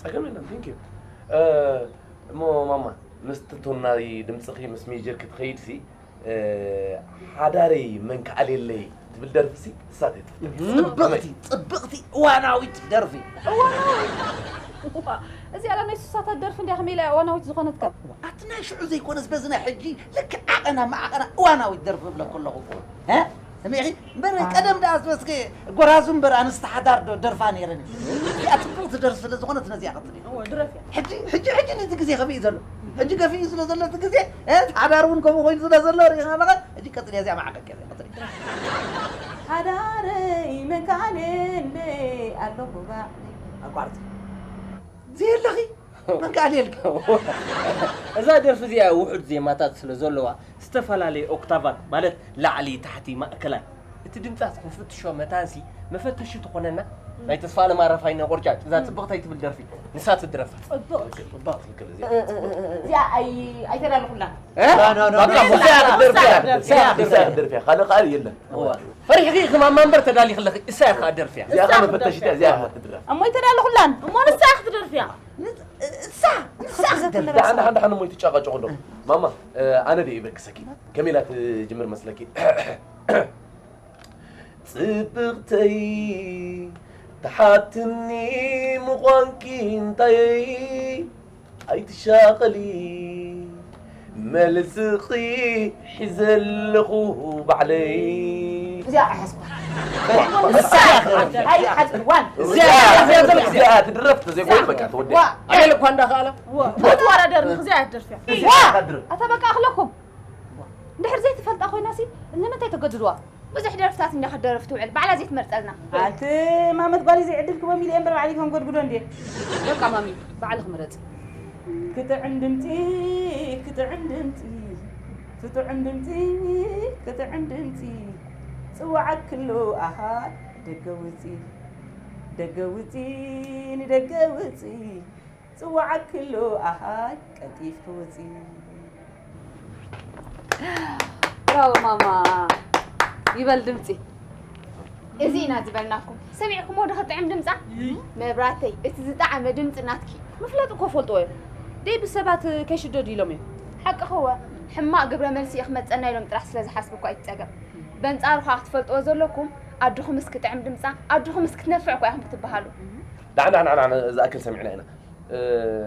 ጸገም የለን thank you። እሞ ማማ ምስቲ ቶን ናይ ድምጽኺ ምስ ሜጀር ክትኸይድ ሲ ሓዳረይ መን ክዓልየለይ ትብል ደርፊ ሲ እሳት እየ ትፍትኒ። ጽብቕቲ ጽብቕቲ እዋናዊት ደርፊ። እዋናዊት እዚኣ ናይ ሱሳታት ደርፊ እንዲያ ከመይ ኢላ እያ እዋናዊት ዝኾነትካ? ኣቲ ናይ ሽዑ ዘይኮነስ በዚ ናይ ሕጂ ልክዕ ዓቐና መዓቐና እዋናዊት ደርፊ እብለኩ ኣለኹ እኮ። እ? ሰሚዕኺ? እምበር ቀደም ደኣ ዝበስከ ጎራዙ እምበር ኣንስቲ ሓዳር ዶ ደርፋ ነይረን። እዚኣ ጽቡቕ ትደርፊ ስለ ዝኾነት ነዚኣ ቀጽሊ። እወ፣ ድረፍ እያ። ሕጂ፣ ሕጂ፣ ሕጂ ነቲ ግዜ ከመይ እዩ ዘሎ? ሕጂ ገፊኡ ስለ ዘሎ እቲ ግዜ፣ እ፣ ሓዳር እውን ከምኡ ኮይኑ ስለ ዘሎ ርኢኻ ኣለኻ። ሕጂ ቀጽሊ እዚኣ መዓቀቅ እያ ቀጽሊ። ሓዳረይ መካነለይ ኣለኹ ባዕለይ። ኣቋርጽ። ዘየለኺ መን ከኣልየልኪ? እዛ ደርፊ እዚኣ ውሑድ ዜማታት ስለ ዘለዋ፣ ዝተፈላለየ ኦክታቫት፣ ማለት ላዕሊ፣ ታሕቲ፣ ማእከላይ፣ እቲ ድምጻ ክንፍትሾ መታንሲ መፈተሺ ትኾነና። ናይ ተስፋኣለም ኣረፋይነ ቆርጫጭ፣ እዛ ጽብቕቲ ኣይትብል ደርፊ፣ ንሳ ትድረፋ። ጽቡቕ። ጽብቕቲ ትብል እዚኣ። እዚኣ ኣይ-፣ ኣይተዳለኹላን። እ? ኖ፣ ኖ፣ ኖ፣ በቃ፣ ኖ። እዚኣ ክትደርፊ እያ። እዚኣ ክትደርፊ እያ። እዚኣ ክትደርፊ እያ። ካልእ፣ ካልእ የለን። እዋ። ፈሪሕኺ ኢኺ ማማ እምበር ተዳሊኽለኺ፣ እሳ እያ ከኣ ደርፍያ። እዚኣ እዚኣ ኸኣ ክትደርፍያ። መፈተሺት እያ፣ እዚኣ ኸኣ ትድረፍ። እሞ ኣይተዳለኹላን። እሞ ንሳ እያ ክትደርፍያ። ንስ-፣ እሳ፣ እሳ ክትደርፍ። ደሓን፣ ደሓን፣ ደሓን እሞ ኣይትጨቃጨቁ እንዶ። ማማ፣ እ፣ ኣነ ድየ ይበግሰኪ። ከመይ ኢላ ትጅምር መስለኪ? ጽብቕተይ፣ ትሓትኒ ምዃንኪ እንታየይ? ኣይትሻቐሊ፣ መልስኺ ሒዘ ኣለኹ ባዕለይ። እዚኣ ኣይሓዝኩ። እሳ እያ ክትደርፍ። ኣይሓዝኩ። ዋን። እዚኣ፣ እዚኣ፣ እዚኣ ትድረፍ ተዘይኮይኑ በቃ ተወዲኣ። ዋ። ኣቤል እኳ እንዳኸኣለ። ዋ። ትወዳደር ንኽዚኣ እያ ትደርፍያ። ዋ። ኣታ በቃ ኣኽለኩም። እንድሕር ዘይትፈልጣ ኮይናሲ ንምንታይ ተገድድዋ? ብዙሕ ደርፍታት እንዳ ክትደርፍ ትውዕል፣ ባዕላ ዘይትመርጸልና። ኣቲ ማመት ጓል እዚ ዕድል ክቦም ኢለ እምበር ባዕለይ ከም ጎድጉዶ እንዴ። በቃ ማሚ፣ ባዕልኺ ምረጺ። ክጥዕም ድምጺ፣ ክጥዕም ድምጺ፣ ክጥዕም ድምጺ፣ ክጥዕም ድምጺ። ጽዋዓክሎ ኣሃ ደገ ውጺ፣ ደገ ውጺ፣ ንደገ ውጺ። ጽዋዓክሎ ኣሃ ቀልጢፍኪ ውጺ። ብራቮ ማማ። ይበል ድምጺ። እዚ ኢና ዝበልናኩም። ሰሚዕኩሞ ዶ ክጥዕም ድምጻ? እይ። መብራተይ፣ እቲ ዝጠዓመ ድምጺ ናትኪ። ምፍላጥ እኮ ፈልጥዎ እዮም። ደይ ብሰባት ከይሽደዱ ኢሎም እዮም። ሓቅኺ እወ፣ ሕማቕ ግብረ መልሲ እዩ ክመጸና ኢሎም ጥራሕ ስለ ዝሓስቡ እኳ እዩ እቲ ጸገም። በንጻሩ ኸኣ ክትፈልጥዎ ዘለኩም፣ ኣድኹምስ ክጥዕም ድምጻ፣ ኣድኹምስ ክትነፍዕ እኳ ኢኹም ክትበሃሉ። ዳዕና፣ ዳዕና፣ ዳዕና፣ ዝኣክል ሰሚዕና ኢና። እ፣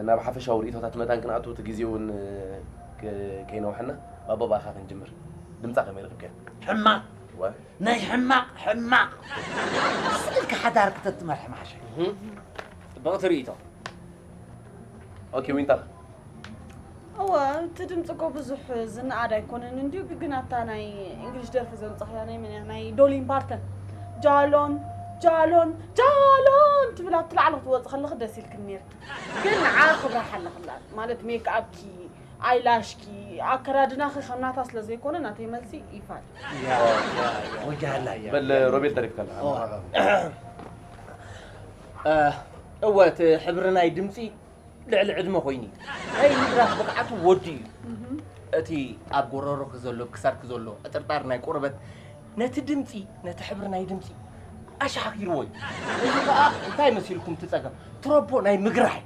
ናብ ሓፈሻዊ ርእይቶታት መታን ክንኣቱ፣ እቲ ግዜ እውን፣ እ፣ ከ-፣ ከይነውሐና፣ ባባ ብኣኻ ክንጅምር። ድምጻ ከመይ ረኺብካዮ? ሕማቕ። እወ። ናይ ሕማቕ፣ ሕማቕ። ስእልካ ሓዳር ክተትመርሕ ምሓሸ። እህ። ጽብቕቲ ርእይቶ። ኦኬ፣ ዊንታ። እወ፣ እቲ ድምጺ እኮ ብዙሕ ዝነኣድ ኣይኮነን እንድዩ፣ ግን ኣብታ ናይ እንግሊሽ ደርፊ ዘምጻኽያ ናይ መን እያ? ናይ ዶሊን ፓርተን። ጃሎን፣ ጃሎን፣ ጃሎን ትብል ኣብቲ ላዕሊ ክትወጽእ ከለኺ ደስ ኢልክኒ ነይርኪ። ግን ንዓ ክብራ ሓለኽላ። ማለት ሜክኣፕኪ፣ ኣይላሽኪ፣ ኣከዳድናኺ ከም ናታ ስለ ዘይኮነ ናተይ መልሲ ይፋል። ያ፣ ያ፣ ያ። ወጃሃላ እያ። በል ሮቤል ተሪፍካ ኣለኻ። እወ። እ፣ እወ፣ እቲ ሕብሪ ናይ ድምጺ ልዕሊ ዕድመ ኮይኑ እዩ። ናይ ምድራፍ ብቕዓቱ ወዲ እዩ። እህ። እቲ ኣብ ጎረሮኺ ዘሎ፣ ክሳድኪ ዘሎ ዕጥርጣር ናይ ቆርበት ነቲ ድምጺ፣ ነቲ ሕብሪ ናይ ድምጺ ኣሻሓኪርዎ እዩ። እዚ ኸኣ እንታይ መሲልኩም እቲ ጸገም? ትሮቦ ናይ ምግራይ።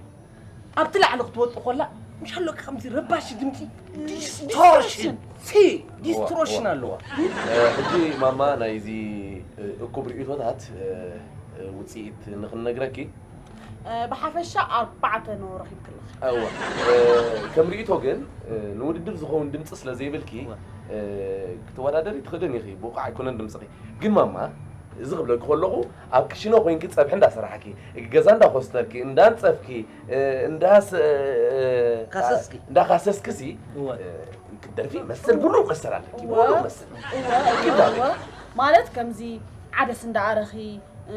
ኣብቲ ላዕሊ ክትወጥእ ኮላ፣ ምሻሎ ከምዚ ረባሺ ድምጺ ዲስቶርሽን። ሲ፣ ዲስቶርሽን ዋ፣ ዋ፣ ኣለዎ። ዋ። እ፣ ሕጂ ማማ ናይዚ፣ እ፣ እኩብ ርእይቶታት፣ እ፣ እ፣ ውጽኢት ንኽንነግረኪ፣ እ፣ ብሓፈሻ ኣርባዕተ ነው ረኺብክለኺ። እወ። እ፣ ከም ርእይቶ ግን፣ እ፣ ንውድድር ዝኸውን ድምጺ ስለ ዘይብልኪ፣ እወ። እ፣ ክትወዳደሪ ትኽእልን ኢኺ፣ ብቑዕ ኣይኮነን ድምጽኺ። ግን ማማ፣ እዚ ክብለኪ ከለኹ፣ ኣብ ክሽነ ኮይንኪ ጸብሒ እንዳሰራሕኪ፣ ገዛ እንዳኾስተርኪ፣ እንዳንጸፍኪ፣ እ፣ እንዳስ-፣ እ፣ እ፣ ካሰስኪ። እንዳካሰስኪሲ፣ እወ። እ፣ ክትደርፊ መሰል ብሩህ መሰል ኣለኪ፣ እወ። ብሩህ መሰል። እወ፣ እወ፣ ክዳን። እወ። ማለት ከምዚ ዓደስ እንዳኣረኺ፣ እ፣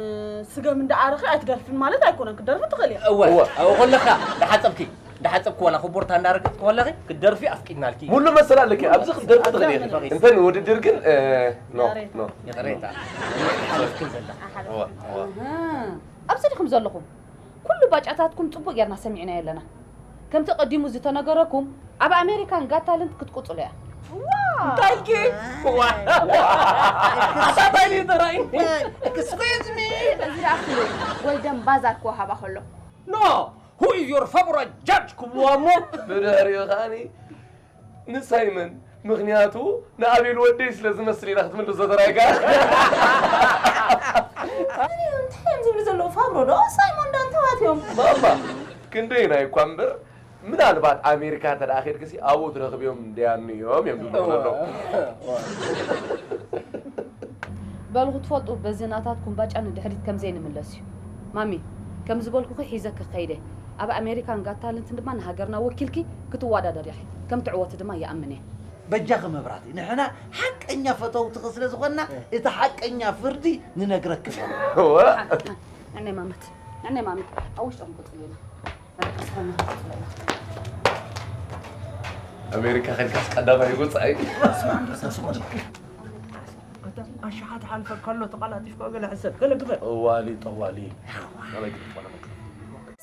ስገም እንዳኣረኺ ኣይትደርፍን ማለት ኣይኮነን፣ ክትደርፊ ትኽእሊ ኢኺ። እወ፣ እወ። ኣብኡ ከለኻ እንዳሓጸብኪ፣ እንዳሓጸብኪ ዋላ ኮቦርታ እንዳረገጽኪ ከለኺ ክትደርፊ ኣፍቂድናልኪ። ሙሉ መሰል ኣለኪ፣ ኣብዚ ክትደርፊ ትኽእሊ ኢኺ። ኣፍቂድናልኪ። እንተ ንውድድር ግን፣ እ፣ ኖ፣ ይቕሬታ። ኖ። ይቕሬታ። ሓሊፍክን ዘለኻ። እወ፣ እወ። ኣሃ። ኣብዚ ዲኹም ዘለኹም? ኩሉ ባጫታትኩም ጽቡቕ ጌርና ሰሚዕናዮ ኣለና። ከምቲ ቀዲሙ ዝተነገረኩም፣ ኣብ ኣሜሪካን ጋት ታለንት ክትቅጽሉ እያ። እንታይ ኢልኪ? ዋ! ኣታ እንታይ ኢሉ ተራእዩኒ? Excuse me! እዚ ደኣ ፍሉይ ጎልደን ባዛር ክወሃባ ከሎ። No! Who is your favorite judge ክብልዋ እሞ? ብድሕሪኡ ከኣኒ ንሳይመን፣ ምኽንያቱ ንኣቤል ወደይ ስለ ዝመስል ኢና ክትምልሶ ተራእዩካ። እንታይ እዮም ዝብሉ ዘሎ ፋብሮ ዶ ሳይሞን ዳን ተዋት እዮም። ማማ ክንደይ ናይ እኳ እምበር ምናልባት ኣሜሪካ እንተ ደኣ ኬድክሲ ኣብኡ ትረኽብዮም ደያኑ እዮም እዮም ዝብሉ ኣለዉ። በሉ ክትፈልጡ በዚ ናታትኩም ባጫ ንድሕሪት ከም ዘይንምለስ እዩ። ማሚ ከም ዝበልኩኺ ሒዘ ክኸይደ ኣብ ኣሜሪካን ጋት ታለንትን ድማ ንሃገርና ወኪልኪ ክትወዳደር ኢኺ ከም ትዕወቲ ድማ ይኣምን እየ። በጃኺ መብራህቲ ንሕና ሓቀኛ ፈተውትኺ ስለ ዝኾንና እቲ ሓቀኛ ፍርዲ ንነግረኪ። ነዕናይ ማመት ነዕናይ ማመት ኣብ ውሽጦም ቁፅሉ ኢና። ኣሜሪካ ከድካስ ቀዳማይ ወፃኢ። ኣታ ኣሽሓት ሓልፈ ከሎ ተቐላጢፍካ ገለ ሕሰብ ገለ ግበር። ጠዋሊ ጠዋሊ።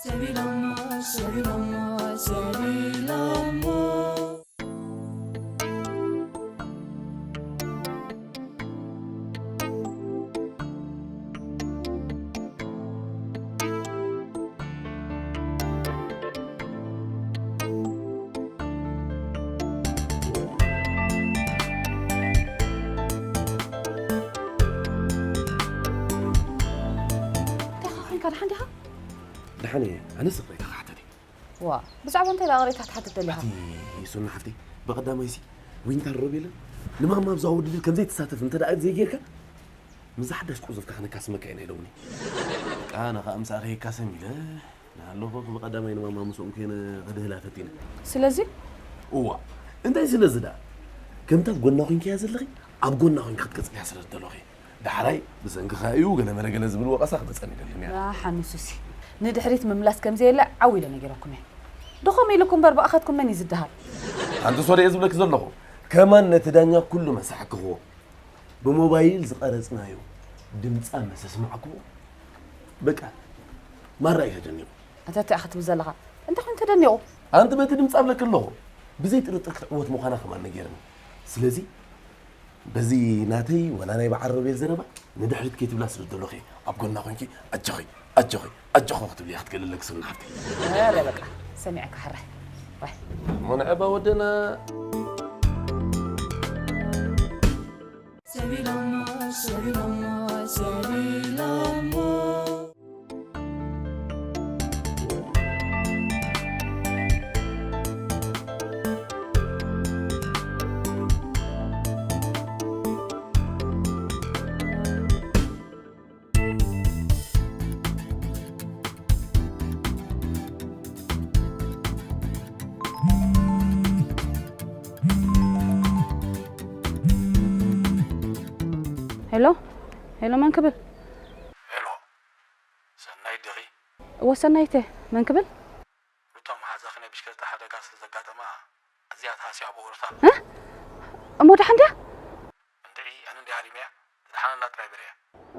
ሰቢሎሞ ሰቢሎሞ ሰቢሎሞ። እንታይ ኾንካ ደሓን ዲኻ? ደሓን እየ። ኣነስ ይቕሬታ ክሓተት እየ። ዋ ብዛዕባ እንታይ ደኣ ቅሬታ ክትሓትት ደሊኻ? ኣቲ ሶና ሓፍተይ፣ ብቐዳማይሲ ዊንታን ሮቤልን ንማማ ኣብዛ ውድድር ከም ዘይትሳተፍ እንተ ደኣ ዘይጌርካ፣ ምስዛ ሓዳሽ ቁርዝፍካ ከነካስመካ ኢና ኢሎምኒ። በቃ ኣነ ኸኣ ምሳኣ ከይካሰም ኢለ ንሃለኹ ብቐዳማይ ንማማ ምስኦም ኮይነ ክድህላ ፈቲነ። ስለዚ? እዋ፣ እንታይ ስለዚ ደኣ? ከምታ ኣብ ጎና ኮይንክያ ዘለኺ ኣብ ጎና ኮይንኪ ክትቅጽልያ ስለ ዝደለኹ እየ። ዳሕራይ ብሰንክኻ እዩ ገለ መለ ገለ ዝብል ወቐሳ ክመጸኒ ኣይደልን እያ። ኣሓ ንሱሲ ንድሕሪት ምምላስ ከም ዘየለ ዓው ኢለ ነጊረኩም እየ። ድኹም ኢልኩም እምበር ብኣኻትኩም መን እዩ ዝደሃል? ኣንቲ ሶሪ እየ ዝብለኪ ዘለኹ። ከማን ነቲ ዳኛ ኩሉ መሳሕክኽዎ። ብሞባይል ዝቐረጽናዮ ድምጻ ምስ ኣስማዕክዎ በቃ ማራ እዩ ተደኒቑ። ኣታ እንታይ ኢኻ ትብል ዘለኻ? እንታይ ኮይኑ ተደኒቑ? ኣንቲ በቲ ድምጻ እብለኪ ኣለኹ። ብዘይ ጥርጥር ክትዕወት ምዃና ከማን ነጊርኒ። ስለዚ በዚ ናተይ ወላ ናይ በዓል ሮቤል ዘረባ ንድሕሪት ከይትብላ ስለ ዝደለኹ እየ ኣብ ጎና ኮንኪ ኣጆኺ ኣጆኺ ኣጆኺ ክትብልያ ክትገልለኪ ሶና ሓፍተይ። ኧረ በቃ ሰሚዐካ ሕራይ። ዋይ። እሞ ንዕባ ወደና። ሰቢሎሞ ሰቢሎሞ ሰቢሎሞ። ሄሎ ሄሎ፣ መን ክብል? ሄሎ፣ ሰናይት ዲኺ? እወ፣ ሰናይት እየ። መን ክብል? ሩታ መሓዛኺ ናይ ብሽክለታ ሓደጋ ስለ ዘጋጠማ፣ ኣዝያ ተሃስያ ብቑ ሩታ። እ? እሞ ደሓን ድያ? እንድዒ፣ ኣነ እንድየ ሃሪመያ፣ ትድሓነላ ጥራይ በልያ።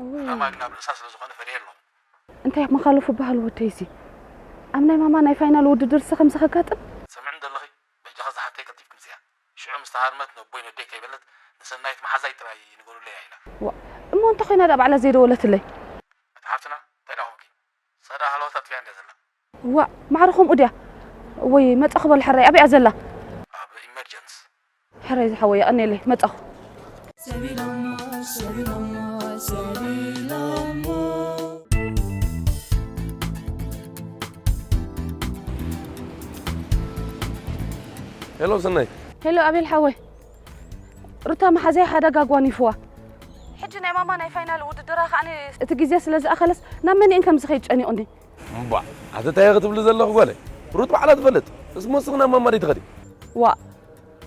እውይ። ዕላማ ግን ኣብ ርእሳ ስለ ዝኾነ ፈሪሀ ኣለኹ። እንታይ መኻለፉ በሃል ወደይሲ? ኣብ ናይ ማማ ናይ ፋይናል ውድድርሲ ከምዚ ከጋጥም? ትሰምዕኒ ዶ ኣለኺ? በጃኺ ዝሓተይ ቀልጢፍኪ ምጽያ። ሽዑ ምስ ተሃርመት ነቦይ ነደይ ከይበለት ንሰናይት መሓዛይ ጥራይ ንገሩለይ እያ ኢላ። ዋ፣ እሞ እንተ ኾይና ደኣ ባዕላ ዘይደወለትለይ? እታ ሓፍትና እንታይ ደኣ ኾንኪ? ሳዳ ሃለዋት ኣጥፊኣ እንድያ ዘላ። ዋእ፣ ማዕረ ከምኡ ድያ? ወይ መጻኹ በል ሕራይ፣ ኣበይ እያ ዘላ? ኣብ ኢመርጀንስ። ሕራይ ዝሓወይ፣ የቐንየለይ፣ መጻኹ። ሰቢሎሞ፣ ሰቢሎሞ፣ ሰቢሎሞ። ሄሎ ሰናይ። ሄሎ ኣቤል ሓወይ። ሩታ መሓዘይ ሓደጋ ኣጓኒፍዋ። ሕጂ ናይ ማማ ናይ ፋይናል ውድድራ ከኣ እቲ ግዜ ስለ ዝኣኸለስ ናብ መን እየን ከም ዝኸይድ ጨኒቑኒ። እምቧ፣ ኣቲ እንታይ ኢኺ ክትብሊ ዘለኺ ጓለይ? ሩት ባዕላ ትፈልጥ። እስሞ ንስኺ ናብ ማማ ደይ ትኸዲ? ዋእ፣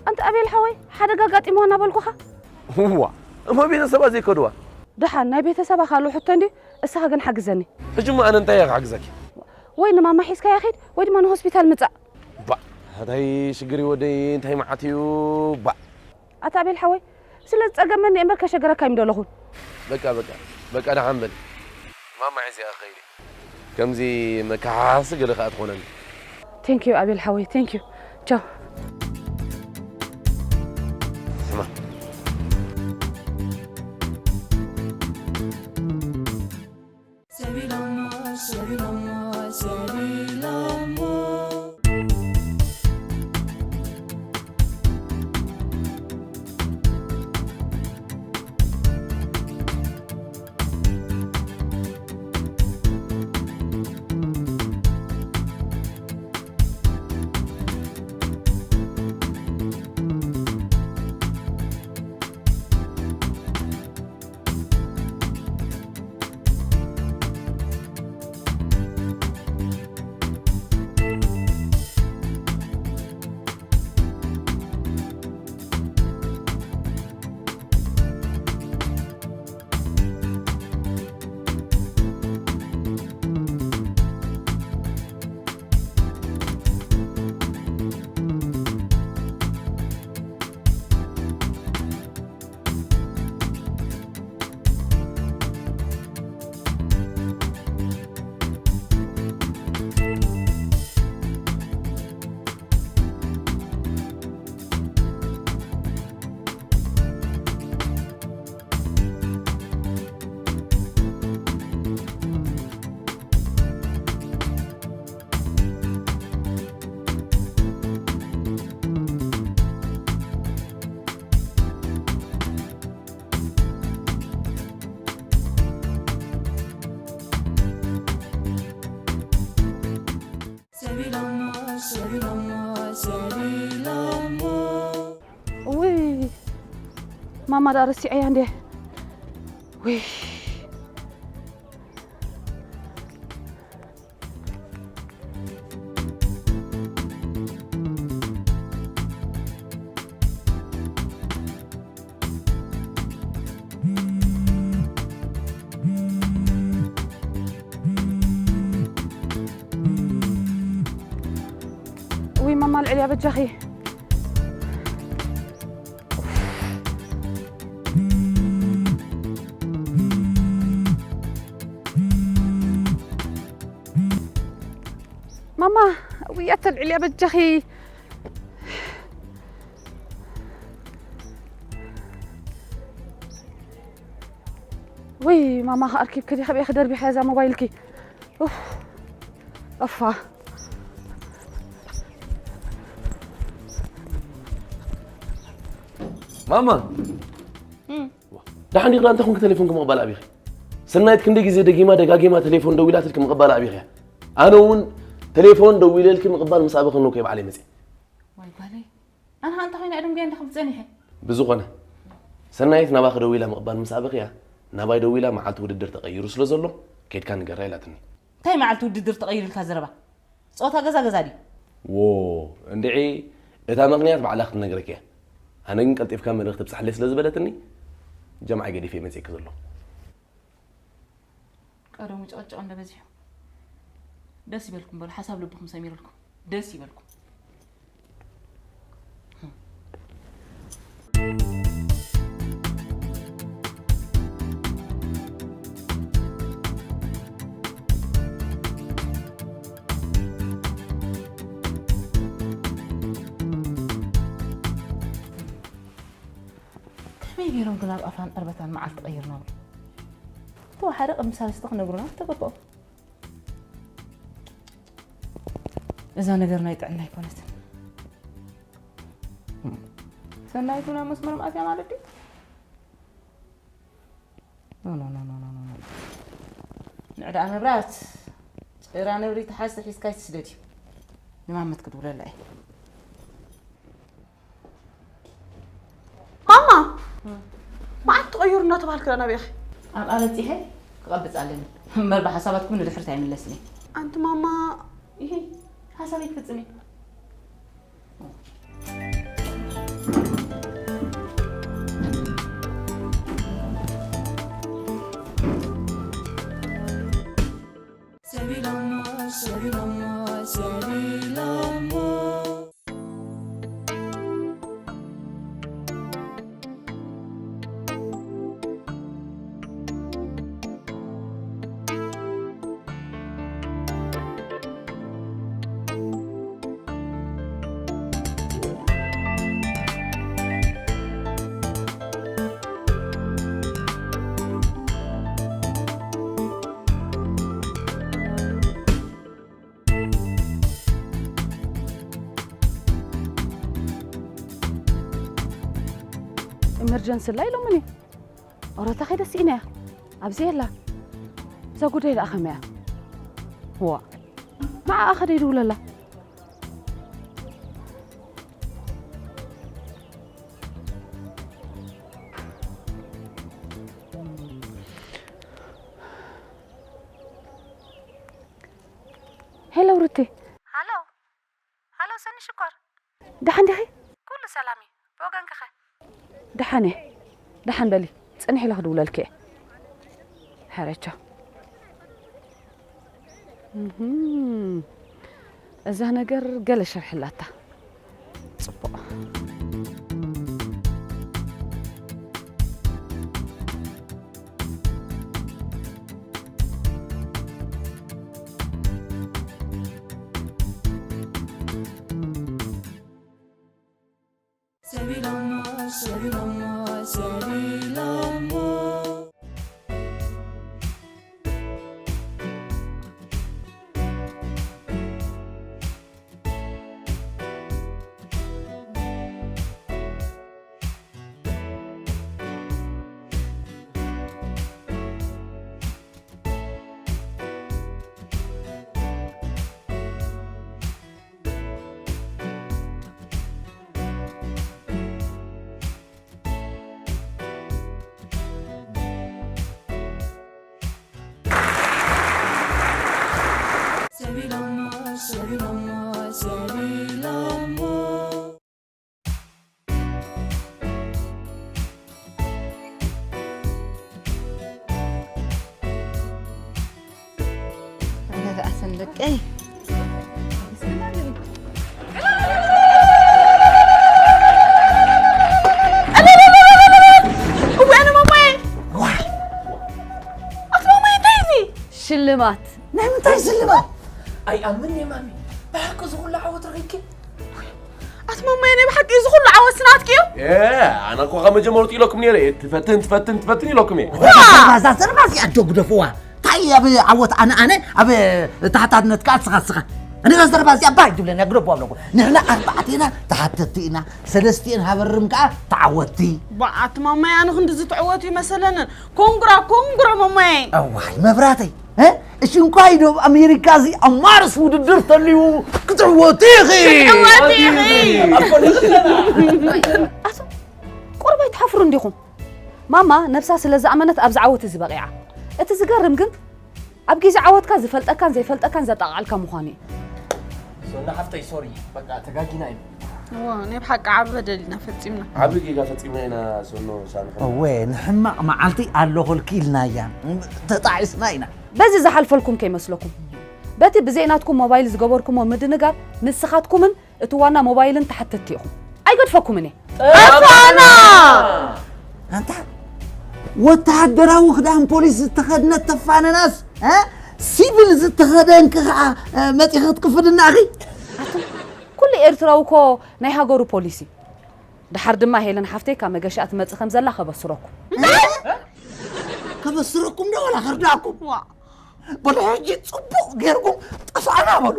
ኣንታ ኣቤል ሓወይ፣ ሓደጋ ኣጋጢምዋ እናበልኩኻ? እዋ፣ እሞ ቤተሰባ ዘይከድዋ? ደሓን፣ ናይ ቤተሰባ ካልእ ሕቶ እንድዩ፣ እስኻ ግን ሓግዘኒ። ሕጂ እሞ ኣነ እንታይ እየ ክሓግዘኪ? ወይ ንማማ ሒዝካያ ኺድ፣ ወይ ድማ ንሆስፒታል ምጻእ። ባእ፣ እንታይ ሽግር እዩ ወደይ፣ እንታይ መዓት እዩ፣ ባእ። ኣታ ኣቤል ሓወይ፣ ስለ ዝጸገመኒ እምበር ከሸገረካ ኣይምደለኹን። በቃ፣ በቃ፣ በቃ፣ ደሓን በል። ማማ ሒዘ እየ ክኸይድ እየ። ከምዚ መከሓሓሲ ገለ ከኣ ትኾነኒ። ቴንክ ዩ ኣቤል ሓወይ፣ ቴንክ ዩ። ቻው። ስማ። ሰቢሎሞ፣ ሰቢሎሞ፣ ሰቢሎሞ። ማማ ደኣ ረሲዐያ እንዴ? ውይ። ውይ ማማ ልዕልያ በጃኺ። ማማ ውይ ኣተልዕልያ በጃኺ። ውይ ማማ ከኣርኪብኪ ዲኺ ከበይ ክደርቢኻ እዛ ሞባይልኪ። ኡፍ። እፋ። ማማ ደሓን ዲኺ? እንታይ ኮንኪ ቴሌፎንኪ ምቕባል ኣቢኺ? ሰናይት ክንደይ ግዜ ደጊማ ደጋጊማ ቴሌፎን ደዊላትልኪ ምቕባል ኣቢኺ እያ። ኣነ እውን ቴሌፎን ደዊለልኪ ምቕባል ምስ ኣበኺ ነው ከይበዓለይ መፅእ። ዋይ ጓለይ ኣነ ከኣ እንታይ ኮይነ ዕድም ገያ እንዳኸም ትፀኒሐ። ብዝኾነ ሰናይት ናባኺ ደዊላ ምቕባል ምስ ኣበኺ እያ። ናባይ ደዊላ መዓልቲ ውድድር ተቐይሩ ስለ ዘሎ ከይድካ ንገራ ኢላትኒ። እንታይ መዓልቲ ውድድር ተቐይሩ ኢልካ ዘረባ? ጸወታ ገዛ ገዛ ድዩ? ዎ እንድዒ እታ ምኽንያት ባዕላ ክትነግረኪ እያ። ኣነ ግን ቀልጢፍካ መልእኽቲ ብጻሕለይ ስለ ዝበለትኒ ጀምዓይ ገዲፈ እየ መጺኤኪ ዘለኹ። ቀደሙ ጭቕጭቕ እንደ በዚሑ። ደስ ይበልኩም በሉ ሓሳብ ልብኹም ሰሚሩልኩም። ደስ ይበልኩም። ከመይ ገይሮም ግን ኣብ ኣፋን ዕርበታን መዓልቲ ቀይርናሉ? ተወሓደ ቅድሚ ሳልስቲ ክነግሩና ምተገበኦም። እዛ ነገር ናይ ጥዕና ኣይኮነትን። ሰናይት እውን ኣብ መስመር መኣትያ ማለት ድዩ? ንዕዳ መብራት ጭራ ነብሪ ተሓዝተ ሒዝካ ይትስደድ እዩ። ንማመት ክድውለላ እየ። ማማ መዓት ተቐይሩ እናተባህልክ ዳ ናበይ ኢኺ? ኣብኣ በጺሐ ክቐብጽ ኣለኒ እምበር ብሓሳባትኩም ንድሕሪት ኣይምለስን እየ። ኣንቲ ማማ ይሄ ሓሳበይ ክፍጽም እየ። ኢመርጀንሲ ኣላ ኢሎምኒ። ኦረታ ከይደ ስኢነያ ኣብዚ የላ። እዛ ጉዳይ ደኣ ከመያ? ዋ ንዓኣ ከደ ይድውለላ። ሄሎ ሩቲ። ሃሎ ሃሎ ሰኒ ሽኮር። ደሓን ዲኺ? ኩሉ ሰላም እዩ። ብወገንኪ ኸ? ደሓን እየ። ደሓን በሊ። ጽንሒ ኢለ ክድውለልኪ እየ። ሕረቻ። እዛ ነገር ገለ ሸርሒ ኣላታ። ጽቡቕ። ሰቢሎሞ ሰቢሎሞ። ኣነ ደኣ ሰንደቀይ። እወ፣ ኣነ ማማየ። ዋይ! ኣቲ ማማየ፣ እንታይ እዚ? ሽልማት። ናይ ምንታይ ሽልማት? ኣይኣምን እየ ማሚ። ብሓቂ እዚ ኩሉ ዓወት ረኺብኪ? ኣቲ ማማየ፣ ናይ ብሓቂ እዚ ኩሉ ዓወት ስናትኪ እዩ? ኤ፣ ኣነ እኮ ካብ መጀመርቱ ኢለኩም ነይረ እየ። ትፈትን፣ ትፈትን፣ ትፈትን ኢለኩም እየ። ዋ! እዛ ዘረባ እዚኣ ዶ ግደፍዋ። እንታይ ኣብ ዓወት ኣነ ኣነ፣ ኣብ ተሓታትነት ከኣ ስኻ ስኻ። እኔ እዛ ዘረባ እዚኣ ባይ ትብለና ግደፍዋ ኣለኹ። ንሕና ኣርባዕተ ኢና፣ ተሓተትቲ ኢና። ሰለስቲኤን ሃበርም ከኣ ተዓወትቲ። ባ፣ ኣቲ ማማየ፣ ኣነ ክንድዚ ትዕወት ይመሰለንን። ኮንግራ፣ ኮንግራ ማማየ። እዋይ መብራተይ፣ እ? እሺ፣ እንኳይ ዶ ኣብ ኣሜሪካ እዚ ኣብ ማርስ ውድድር ተልዩ ክትዕወቲ ኢኺ። ክትዕወቲ ኢኺ። ኣቶ፣ ቁሩብ ኣይትሓፍሩ እንዲኹም? ማማ ነብሳ ስለ ዝኣመነት ኣብዚ ዓወት እዚ በቒዓ። እቲ ዝገርም ግን ኣብ ግዜ ዓወትካ ዝፈልጠካን ዘይፈልጠካን ዘጠቓዕልካ ምዃኑ እዩ። ሶና ሓፍተይ፣ ሶሪ፣ በቃ ተጋጊና እዩ። እዋ፣ ናይ ብሓቂ ዓቢ በደል ኢና ፈጺምና። ዓቢ ጌጋ ፈጺምና ኢና ሶኖ ሳንሖ። እወ፣ ንሕማቕ መዓልቲ ኣለኹልኪ ኢልናያ። ተጣዒስና ኢና። በዚ ዝሓልፈልኩም ከይመስለኩም። በቲ ብዘይናትኩም ሞባይል ዝገበርኩሞ ምድንጋር ንስኻትኩምን እቲ ዋና ሞባይልን ተሓተትቲ ኢኹም። ኣይገድፈኩምን እየ። ጠፋና! ኣንታ ወተሃደራዊ ክዳን ፖሊስ ዝተኸድነት ተፋነናስ፣ እ? ሲቪል ዝተኸደንኪ ኸዓ፣ እ፣ መፂኺ ክትቅፍድና ኢኺ? ኣቱም፣ ኩሉ ኤርትራዊ እኮ ናይ ሃገሩ ፖሊስ እዩ። ደሓር ድማ ሄለን ሓፍተይ ካብ መገሻ ትመጽእ ከም ዘላ ከበስረኩም። ከበስረኩም ዶ ወላ ከርዳኩም? ዋ። በሉ ሕጂ ጽቡቕ ጌርኩም ጠፋእና በሉ።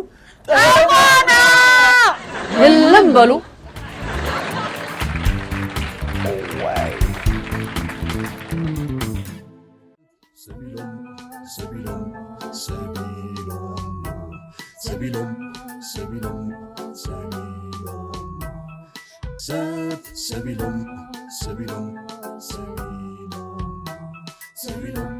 ጠፋእና! ህልም በሉ። ሰቢሎም፣ ሰቢሎም፣ ሰቢሎም፣ ሰቢሎም፣ ሰቢሎም፣ ሰቢሎም፣ ሰብ፣ ሰቢሎም፣ ሰቢሎም፣ ሰቢሎም፣ ሰቢሎም፣